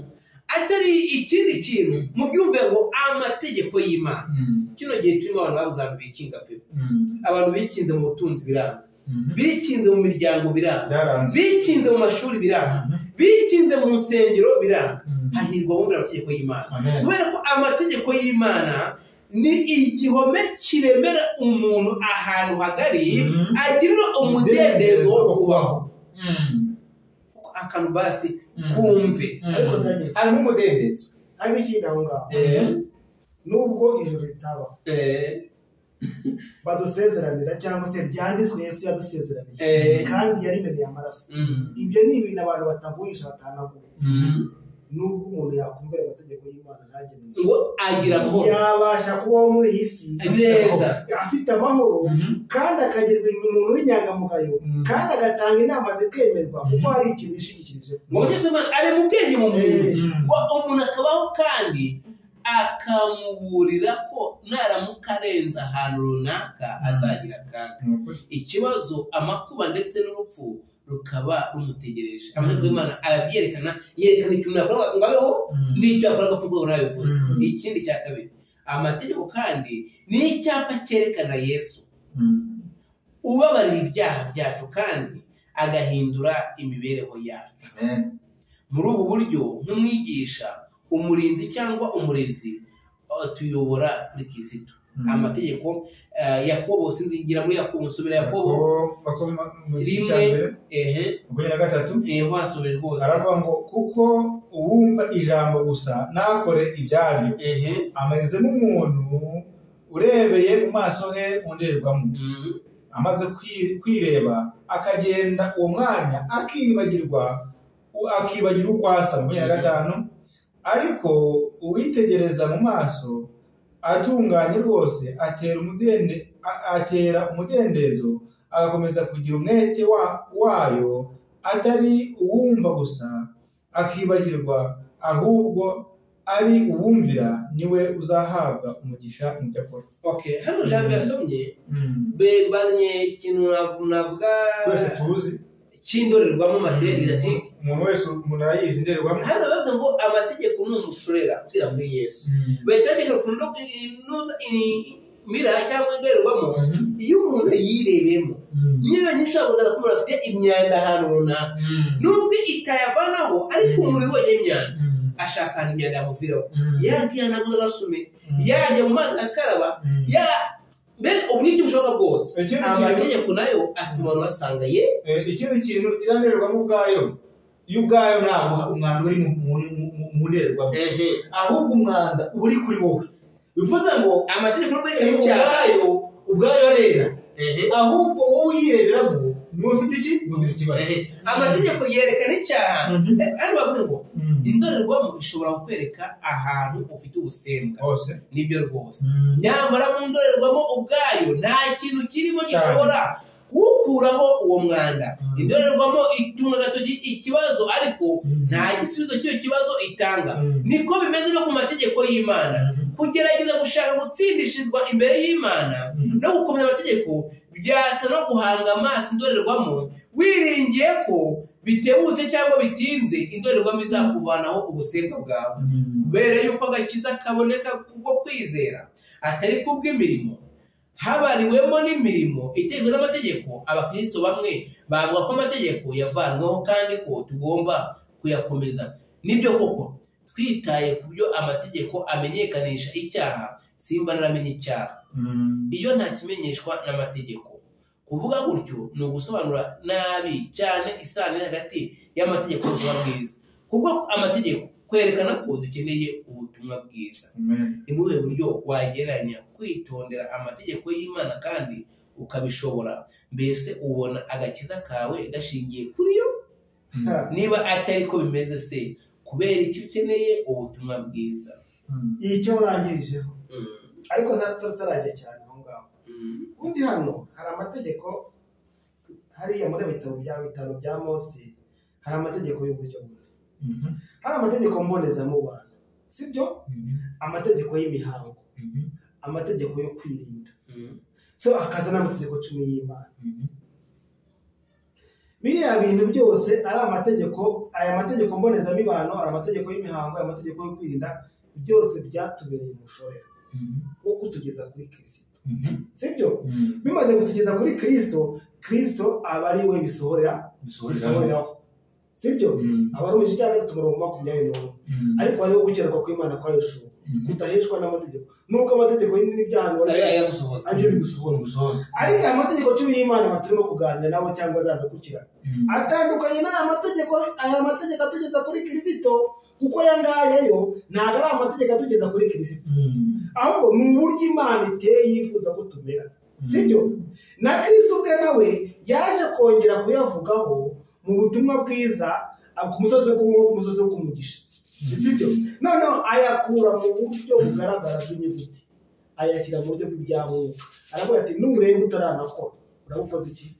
atari ikindi kintu. Mubyumve ngo amategeko y'Imana. Kino gihe turimo abantu babuze ahantu bikinga pe. Abantu bikinze mu butunzi biranga, bikinze mu miryango biranga, bikinze mu mashuri biranga, bikinze mu nsengero biranga. Hahirwa abumvira amategeko y'Imana, kubera ko amategeko y'Imana ni igihome kiremera umuntu ahantu hagari, agirira umudendezo wo kubaho. Akantu basi kumve harimo umudendezo, hari n'ikindi aho ngaho. Nubwo ijuru ritabaho badusezeranira cyangwa se ryanditswe Yesu yadusezeraniye kandi yarimeneye amaraso, ibyo ni ibintu abantu batavugisha batanagura. Nubwo umuntu yakumvira amategeko y'Imana ntagenewe ngo agira amahoro, yabasha kubaho muri iyi si neza afite amahoro, kandi akagira umuntu w'inyangamugayo, kandi agatanga inama zikemerwa, kuko hari ikintu yishingikirije. Ngo amategeko y'Imana ari mu bwenge mu muntu, ngo umuntu akabaho kandi akamuburira ko naramuka arenze ahantu runaka azagira akaga, ikibazo, amakuba ndetse n'urupfu rukaba rumutegereje. Amategeko y'Imana arabyerekana, yerekana ikintu yakora ngo abeho n'icyo yakora agapfa rwego ntabivuze. Ikindi cya kabiri, amategeko kandi ni icyapa cyerekana Yesu ubabarira ibyaha byacu kandi agahindura imibereho yacu. Muri ubu buryo nk'umwigisha, umurinzi cyangwa umurezi tuyobora kuri Kristo. Amategeko Yakobo, sinzi ngira muri Yakobo, musubira Yakobo rimwe 23 wasubire rwose, aravuga ngo kuko uwumva ijambo gusa nakore ibyaryo ameze nk'umuntu urebeye mu maso he mu ndorerwamo, amaze kwireba akagenda uwo mwanya akibagirwa uko asa. 25 ariko uwitegereza mu maso atunganye rwose atera umudendezo, agakomeza kugira umwete wayo, atari uwumva gusa akibagirwa, ahubwo ari uwumvira, niwe uzahabwa umugisha mu byo akora. Okay, hano jambo yasomye bazanye ikintu navuga twese tuzi cy'indorerwamo materialistic. Umuntu wese umuntu arayizi indorerwamo. Hano bavuga ngo amategeko ni umushorera kwira muri Yesu. Bahita bika kundo inoza mira cyangwa indorerwamo, iyo umuntu yirebemo niyo nyinshi agaragaza ko umuntu afite imyanda ahantu runaka, nubwo itayavanaho, ariko umuntu wibonye imyanda ashaka ahantu imyanda yamuviraho, yakihanaguza agasume, yajya mu mazi akaraba, mbese uburyo bushoboka bwose. Amategeko nayo atuma abantu basanga ye. Ikindi kintu, indorerwamo ubwayo, yo ubwayo ntabwo umwanda uri mu ndorerwamo, ahubwo umwanda uba uri kuri wowe. Bivuze ngo amategeko ubwayo arera, ahubwo wowe uyireberamo niwe ufite iki? Niwe ufite ikibazo. Amategeko yerekana icyaha. Hano bavuga ngo indorerwamo ishobora kukwereka ahantu ufite ubusembwa hose, nibyo rwose. Nyamara mu ndorerwamo ubwayo nta kintu kirimo gishobora kuwukuraho uwo mwanda. Indorerwamo itunga agatoki ikibazo, ariko nta gisubizo cy'icyo kibazo itanga. Niko bimeze no ku mategeko y'Imana. Kugerageza gushaka gutsindishirizwa imbere y'Imana no gukomeza amategeko byasa no guhanga amaso indorerwamo, wiringiye ko bitebutse cyangwa bitinze indorerwamo izakuvanaho ubusembwa bwawe. Kubera yuko agakiza kaboneka kubwo kwizera atari kubw'imirimo, habariwemo n'imirimo iterwa n'amategeko. Abakristo bamwe bavuga ko amategeko yavanweho kandi ko tugomba kuyakomeza. Nibyo koko, twitaye ku byo amategeko amenyekanisha icyaha, simba naramenye icyaha iyo nta kimenyeshwa n'amategeko. Kuvuga gutyo ni ugusobanura nabi cyane isano iri hagati y'amategeko n'ubutumwa bwiza, kubwo amategeko kwerekana ko dukeneye ubutumwa bwiza. Ni mu buhe buryo wagereranya kwitondera amategeko y'Imana kandi ukabishobora Mbese ubona agakiza kawe gashingiye kuri yo? Niba atari ko bimeze se, kubera icyo ukeneye ubutumwa bwiza? Icyo urangirijeho ariko ntatarajya cyane aho ngaho. Ubundi hano hari amategeko, hariya muri bitabo bya bitanu bya Mose hari amategeko y'uburyo bune. Hari amategeko mbonezamubano, sibyo? Amategeko y'imihango, amategeko yo kwirinda, so akaza n'amategeko 10 y'Imana. Biriya bintu byose ari amategeko, aya mategeko mbonezamibano, ari amategeko y'imihango, aya mategeko yo kwirinda, byose byatubereye umushorera wo kutugeza kuri Kristo. Sibyo? Bimaze kutugeza kuri Kristo, Kristo aba ari we bisohoreraho. Sibyo? Aba ari mu gice cya 3 umurongo 21. Ariko hariho gukenerwa kw'Imana kwa Yeshua, kudaheshwa n'amategeko. Nubwo amategeko n'ibyaha aribyo bigusohoza. Ariko aya mategeko 10 y'Imana turimo kuganira nabo cyangwa azadukukira, atandukanye n'aya mategeko, aya mategeko atugeza kuri Kristo, kuko aya ngaya yo ntabwo ari amategeko atugeza kuri Kristo, ahubwo ni uburyo Imana iteye yifuza ko tumera. Sibyo? Na Kristo ubwe nawe yaje kongera kuyavugaho mu butumwa bwiza ku musozi wo kumugisha. Sibyo? Noneho ayakura mu buryo bugaragara bw'inyuguti, ayashyira mu buryo bw'ibyangombwa. Aravuga ati nureba utaranakora urabukoze iki?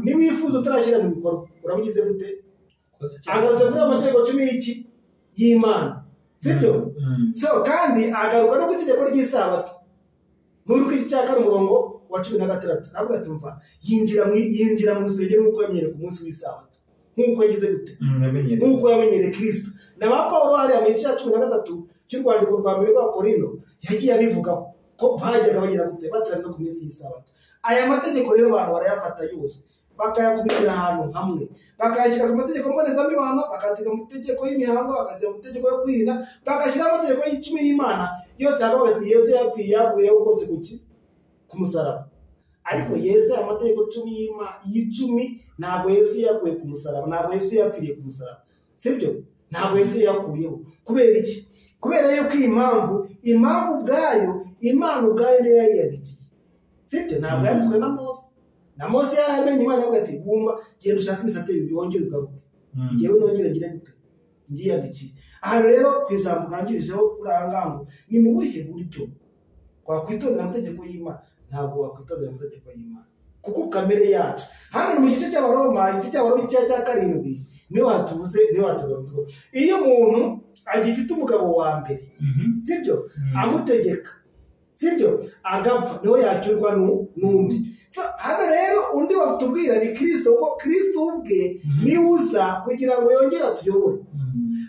Niwifuza utarashyira mu bikorwa urabugize gute? Agarutse kuri amategeko 10 y'iki y'Imana. Sibyo? So kandi agaruka no ku itegeko ry'isabato muri Luka igice cya 4 umurongo wa 16. Aravuga ati mva yinjira mu rusengero nk'uko yamenyereye ku munsi w'isabato, nk'uko yagize gute, nk'uko yamenyereye Kristo. Na ba Pawulo hariya mu gice cya 13 cy'urwandiko rwa mbere rwa Korinto yagiye abivugaho ko bajyaga bagira gute, bateranira ku minsi y'isabato. Aya mategeko rero abantu barayafata yose bakayakubitira ahantu hamwe, bakayashyira ku mategeko mbonezamibano, bakayashyira mu mategeko y'imihango, bakayashyira mu mategeko yo kwirinda, bagashyira amategeko y'icumi y'Imana yose. Bakavuga bati Yesu yapfuye yakuyeho kose kuki? Ku musaraba. Ariko Yesu aya mategeko 10 y'icumi ntabwo Yesu yakuye ku musaraba, ntabwo Yesu yapfiriye ku musaraba. Sibyo? Ntabwo Yesu yakuyeho. Kubera iki? Kubera yuko impamvu ubwayo Imana ubwayo niyo yayiyandikiye. Sibyo? Ntabwo yanditswe na Mose. Na Mose yaramenye Imana avuga ati bumba genda ushake ibisate bibiri wongere ugaruke, njyewe nongere ngire gute, ngiyandikiye. Aha rero ku ijambo urangirijeho kuri aha ngaha ngo ni mu buhe buryo wakwitondera amategeko y'Imana? Ntabwo wakwitondera amategeko y'Imana kuko kamere yacu. Hano ni mu gice cy'Abaroma, igice cy'Abaroma igice cya 7 niho hatuvuze, niho hatuvuze iyo umuntu agifite umugabo wa mbere, sibyo, amutegeka, sibyo, agapfa, niho yacyurwa n'undi. So hano rero undi watubwira ni Kristo, kuko Kristo ubwe niwe uza kugira ngo yongere atuyobore.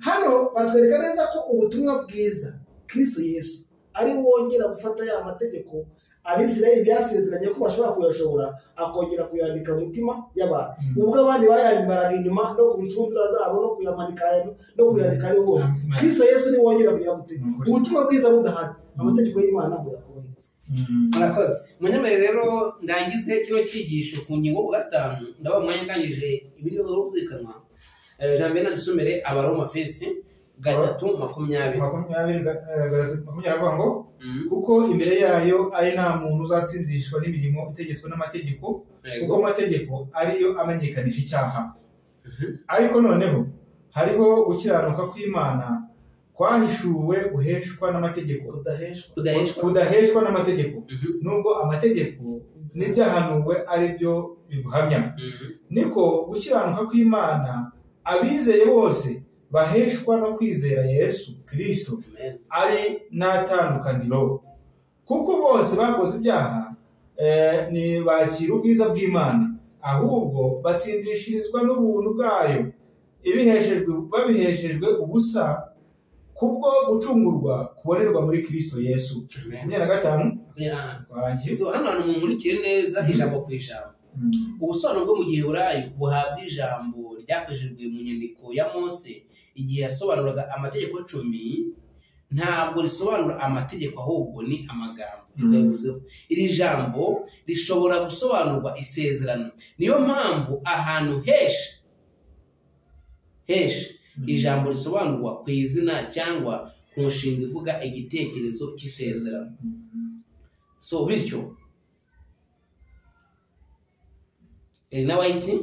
Hano batwereka neza ko ubutumwa bwiza Kristo Yesu ari wongera gufata ya mategeko Abisirayeli byasezeranye ko bashobora kuyashobora, akongera kuyandika mu mitima y'abantu. Ubwo abandi bayambaraga inyuma no ku ncundura zabo no kuyamanika no kuyandika ari hose. Kristo Yesu ni wongera kugira gute? Ubutumwa bwiza budahari, amategeko y'Imana ntabwo yakubahirizwa. Murakoze. Munyemere rero ndangize kino cyigisho ku ngingo ya 5, ndaba umwanya ndangije ibiri yo kuzikanwa. Jean Bernard dusomere Abaroma fesi 3:20. 20 aravuga ngo kuko imbere yayo ari nta muntu uzatsinzishwa n'imirimo itegetswe n'amategeko, kuko amategeko ariyo amenyekanisha icyaha. Ariko noneho hariho gukiranuka kw'Imana kwahishuwe guheshwa n'amategeko, kudaheshwa n'amategeko, nubwo amategeko n'ibyahanuwe ari byo biguhamya. Niko gukiranuka kw'Imana abizeye bose baheshwa no kwizera Yesu Kristo ari n'atandukaniro, kuko bose bakoze ibyaha ntibakira ubwiza bw'Imana, ahubwo batsindishirizwa n'ubuntu bwayo babiheshejwe ubusa kubwo gucungurwa kubonerwa muri Kristo Yesu. 25. So hano hantu mumurikire neza ijambo ku ijambo. Ubusobanuro bwo mu Giheburayo buhabwa ijambo ryakoreshejwe mu nyandiko ya Mose igihe yasobanuraga amategeko 10, ntabwo risobanura amategeko ahubwo ni amagambo. Bivuzeho iri jambo rishobora gusobanurwa isezerano. Niyo mpamvu ahantu henshi ijambo risobanurwa ku izina cyangwa ku nshinga ivuga igitekerezo cy'isezerano. So bityo Elena White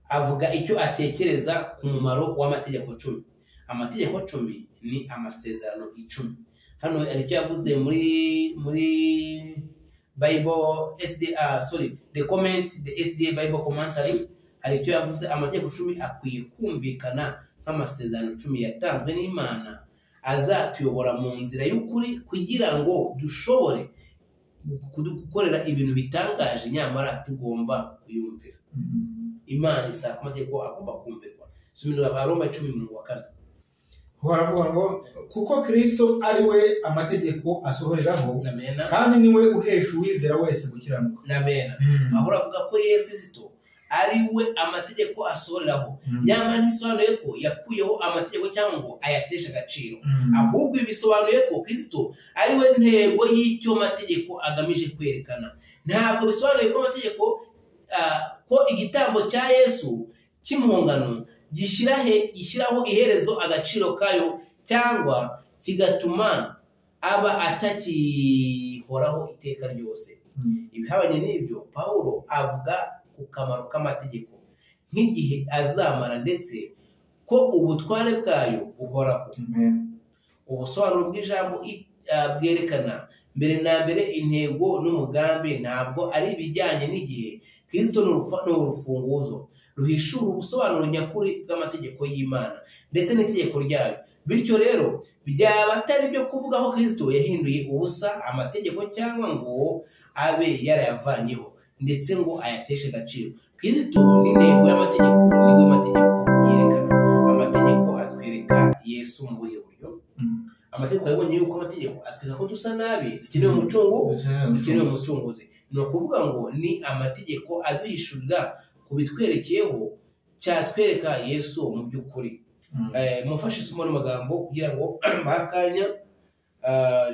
avuga icyo atekereza ku mumaro w'amategeko 10. Amategeko 10 ni amasezerano 10. Hano hari icyo yavuze muri Bible SDA, sorry, the comment, the SDA Bible commentary, hari icyo yavuze amategeko 10 akwiye kumvikana nk'amasezerano 10 yatanzwe n'Imana azatuyobora mu nzira y'ukuri kugira ngo dushobore gukorera ibintu bitangaje, nyamara tugomba kuyumvira. Imana isaba amategeko agomba kumvirwa. Sumira Abaroma 10:4. Haravuga ngo kuko Kristo ari we amategeko asohoreraho, kandi niwe uhesha uwizera wese gukiranuka. Amen. Aho ravuga ko Yesu Kristo ari we amategeko asohoreraho, nyamara ntibisobanuye ko yakuyeho amategeko cyangwa ngo ayateshe agaciro, ahubwo bisobanuye ko Kristo ari we ntego y'icyo mategeko agamije kwerekana. Ntabwo bisobanuye ko amategeko ko igitambo cya Yesu cy'impongano gishyiraho iherezo agaciro kayo cyangwa kigatuma aba atakihoraho iteka ryose. Ibihabanye n'ibyo, Paulo avuga ku kamaro k'amategeko nk'igihe azamara ndetse ko ubutware bwayo buhoraho. Ubusobanuro bw'ijambo bwerekana mbere na mbere intego n'umugambi, ntabwo ari ibijyanye n'igihe. Kristo ni urufunguzo ruhishura ubusobanuro nyakuri bw'amategeko y'Imana ndetse n'itegeko ryayo. Bityo rero byaba atari byo kuvuga ko Kristo yahinduye ubusa amategeko cyangwa ngo abe yarayavanyeho ndetse ngo ayateshe agaciro. Kristo ni intego y'amategeko, niwe mategeko yerekana. Amategeko atwereka Yesu mu buhe buryo? Amategeko yabonye yuko amategeko atwereka ko dusa nabi, dukeneye umucunguzi. Ni ukuvuga ngo ni amategeko aduhishurira kubitwerekeyeho cyatwereka Yesu mu by'ukuri. Mufashe isomo n'amagambo kugira ngo bakanya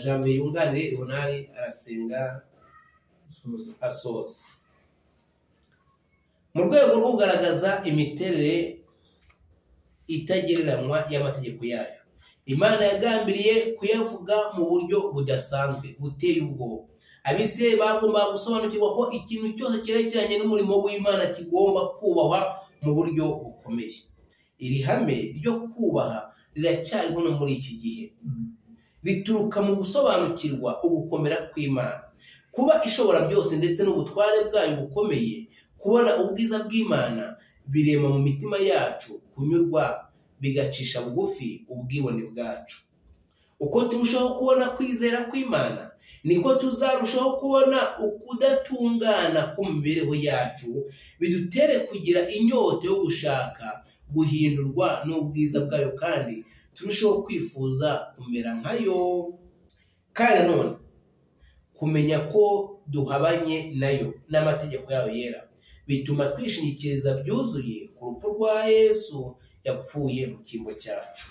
Jambo yunganire Leonard arasenga asoza. Mu rwego rwo kugaragaza imiterere itagereranywa y'amategeko yayo, Imana yagambiriye kuyavuga mu buryo budasanzwe buteye ubwoba. Abisirayeli bagomba gusobanukirwa ko ikintu cyose cyerekeranye n'umurimo w'Imana kigomba kubahwa mu buryo bukomeye. Iri hame ryo kubaha riracyariho no muri iki gihe, rituruka mu gusobanukirwa ugukomera kw'Imana, kuba ishobora byose ndetse n'ubutware bwayo bukomeye. Kubona ubwiza bw'Imana birema mu mitima yacu kunyurwa, bigacisha bugufi ubwibone bwacu. Uko turushaho kubona kwizera kw'Imana, niko tuzarushaho kubona ukudatungana kw'imibereho yacu, bidutere kugira inyota yo gushaka guhindurwa n'ubwiza bwayo, kandi turushaho kwifuza kumera nkayo. Kandi none kumenya ko duhabanye nayo n'amategeko yayo yera bituma twishingikiriza byuzuye ku rupfu rwa Yesu yapfuye mu cyimbo cyacu.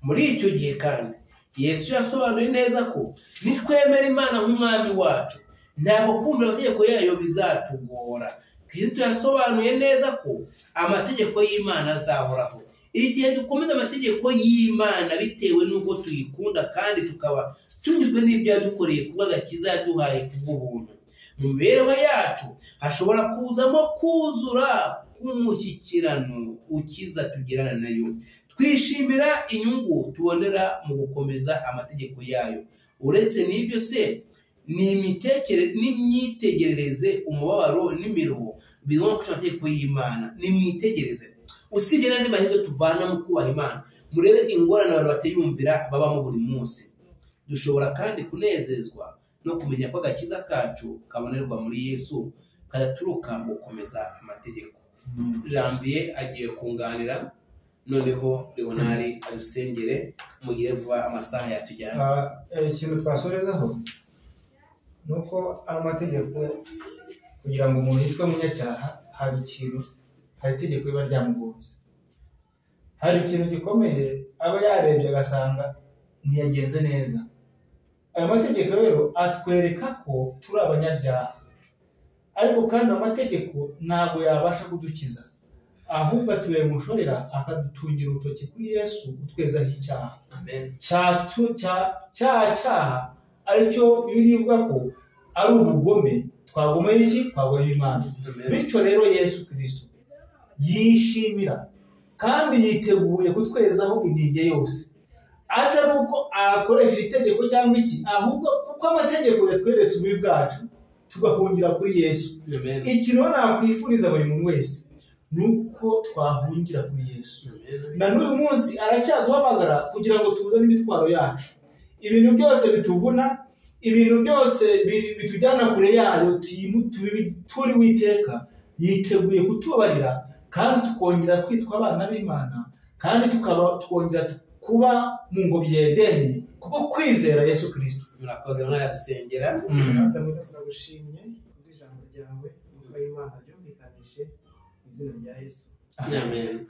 Muri icyo gihe kandi Yesu yasobanuye neza ko nitwemera Imana nk'umwami wacu, ntabwo kumvira amategeko yayo bizatugora. Kristo yasobanuye neza ko amategeko y'Imana azahoraho. Igihe dukomeza amategeko y'Imana bitewe n'uko tuyikunda kandi tukaba tunyuzwe n'ibyo yadukoreye kubw'agakiza yaduhaye kubw'ubuntu, mu mibereho yacu hashobora kuzamo kuzura k'umushyikirano ukiza tugirana nayo. Twishimira inyungu tubonera mu gukomeza amategeko yayo. Uretse n'ibyo se, n'imyitegerereze, umubabaro n'imiruho bigomba guca amategeko y'Imana. Nimwitegereze, usibye n'andi mahirwe tuvana mu kubaha Imana, murebe ingorane abantu batayumvira babamo buri munsi. Dushobora kandi kunezezwa no kumenya ko agakiza kacu kabonerwa muri Yesu kadaturuka mu gukomeza amategeko. Janvier agiye kunganira, noneho Leonard adusengere mugire vuba amasaha yatujyana. Ikintu twasorezaho nuko amategeko, kugira ngo umuntu yitwe umunyacyaha, hari itegeko riba ryamugonze, hari ikintu gikomeye aba yarebye agasanga ntiyagenze neza. Ayo mategeko rero atwereka ko turi abanyabyaha, ariko kandi amategeko ntabwo yabasha kudukiza, ahubwo atubera umushorera akadutungira urutoki kuri Yesu utwezaho icyaha. Amen. Cya cyaha aricyo Bibiliya ivuga ko ari ubugome, twagomeye iki? Twagomeye Imana. Bityo rero Yesu Kristo yishimira kandi yiteguye kutwezaho inenge yose, atari uko akoresha itegeko cyangwa iki, ahubwo kuko amategeko yatweretse ububi bwacu tugahungira kuri Yesu. Ikintu nakwifuriza buri muntu wese ni uko twahungira kuri Yesu. Na n'uyu munsi aracyaduhamagara kugira ngo tuzane imitwaro yacu, ibintu byose bituvuna, ibintu byose bitujyana kure yayo, turi witeka yiteguye kutubabarira, kandi tukongera kwitwa abana b'Imana, kandi tukongera kuba mu ngobyi ya Edeni kuko kwizera Yesu Kristo. Murakoze, mwaradusengera. Data mwiza, turagushimye kubw'ijambo ryawe, nuko Imana ryumvikanishe mu izina rya Yesu. Amen.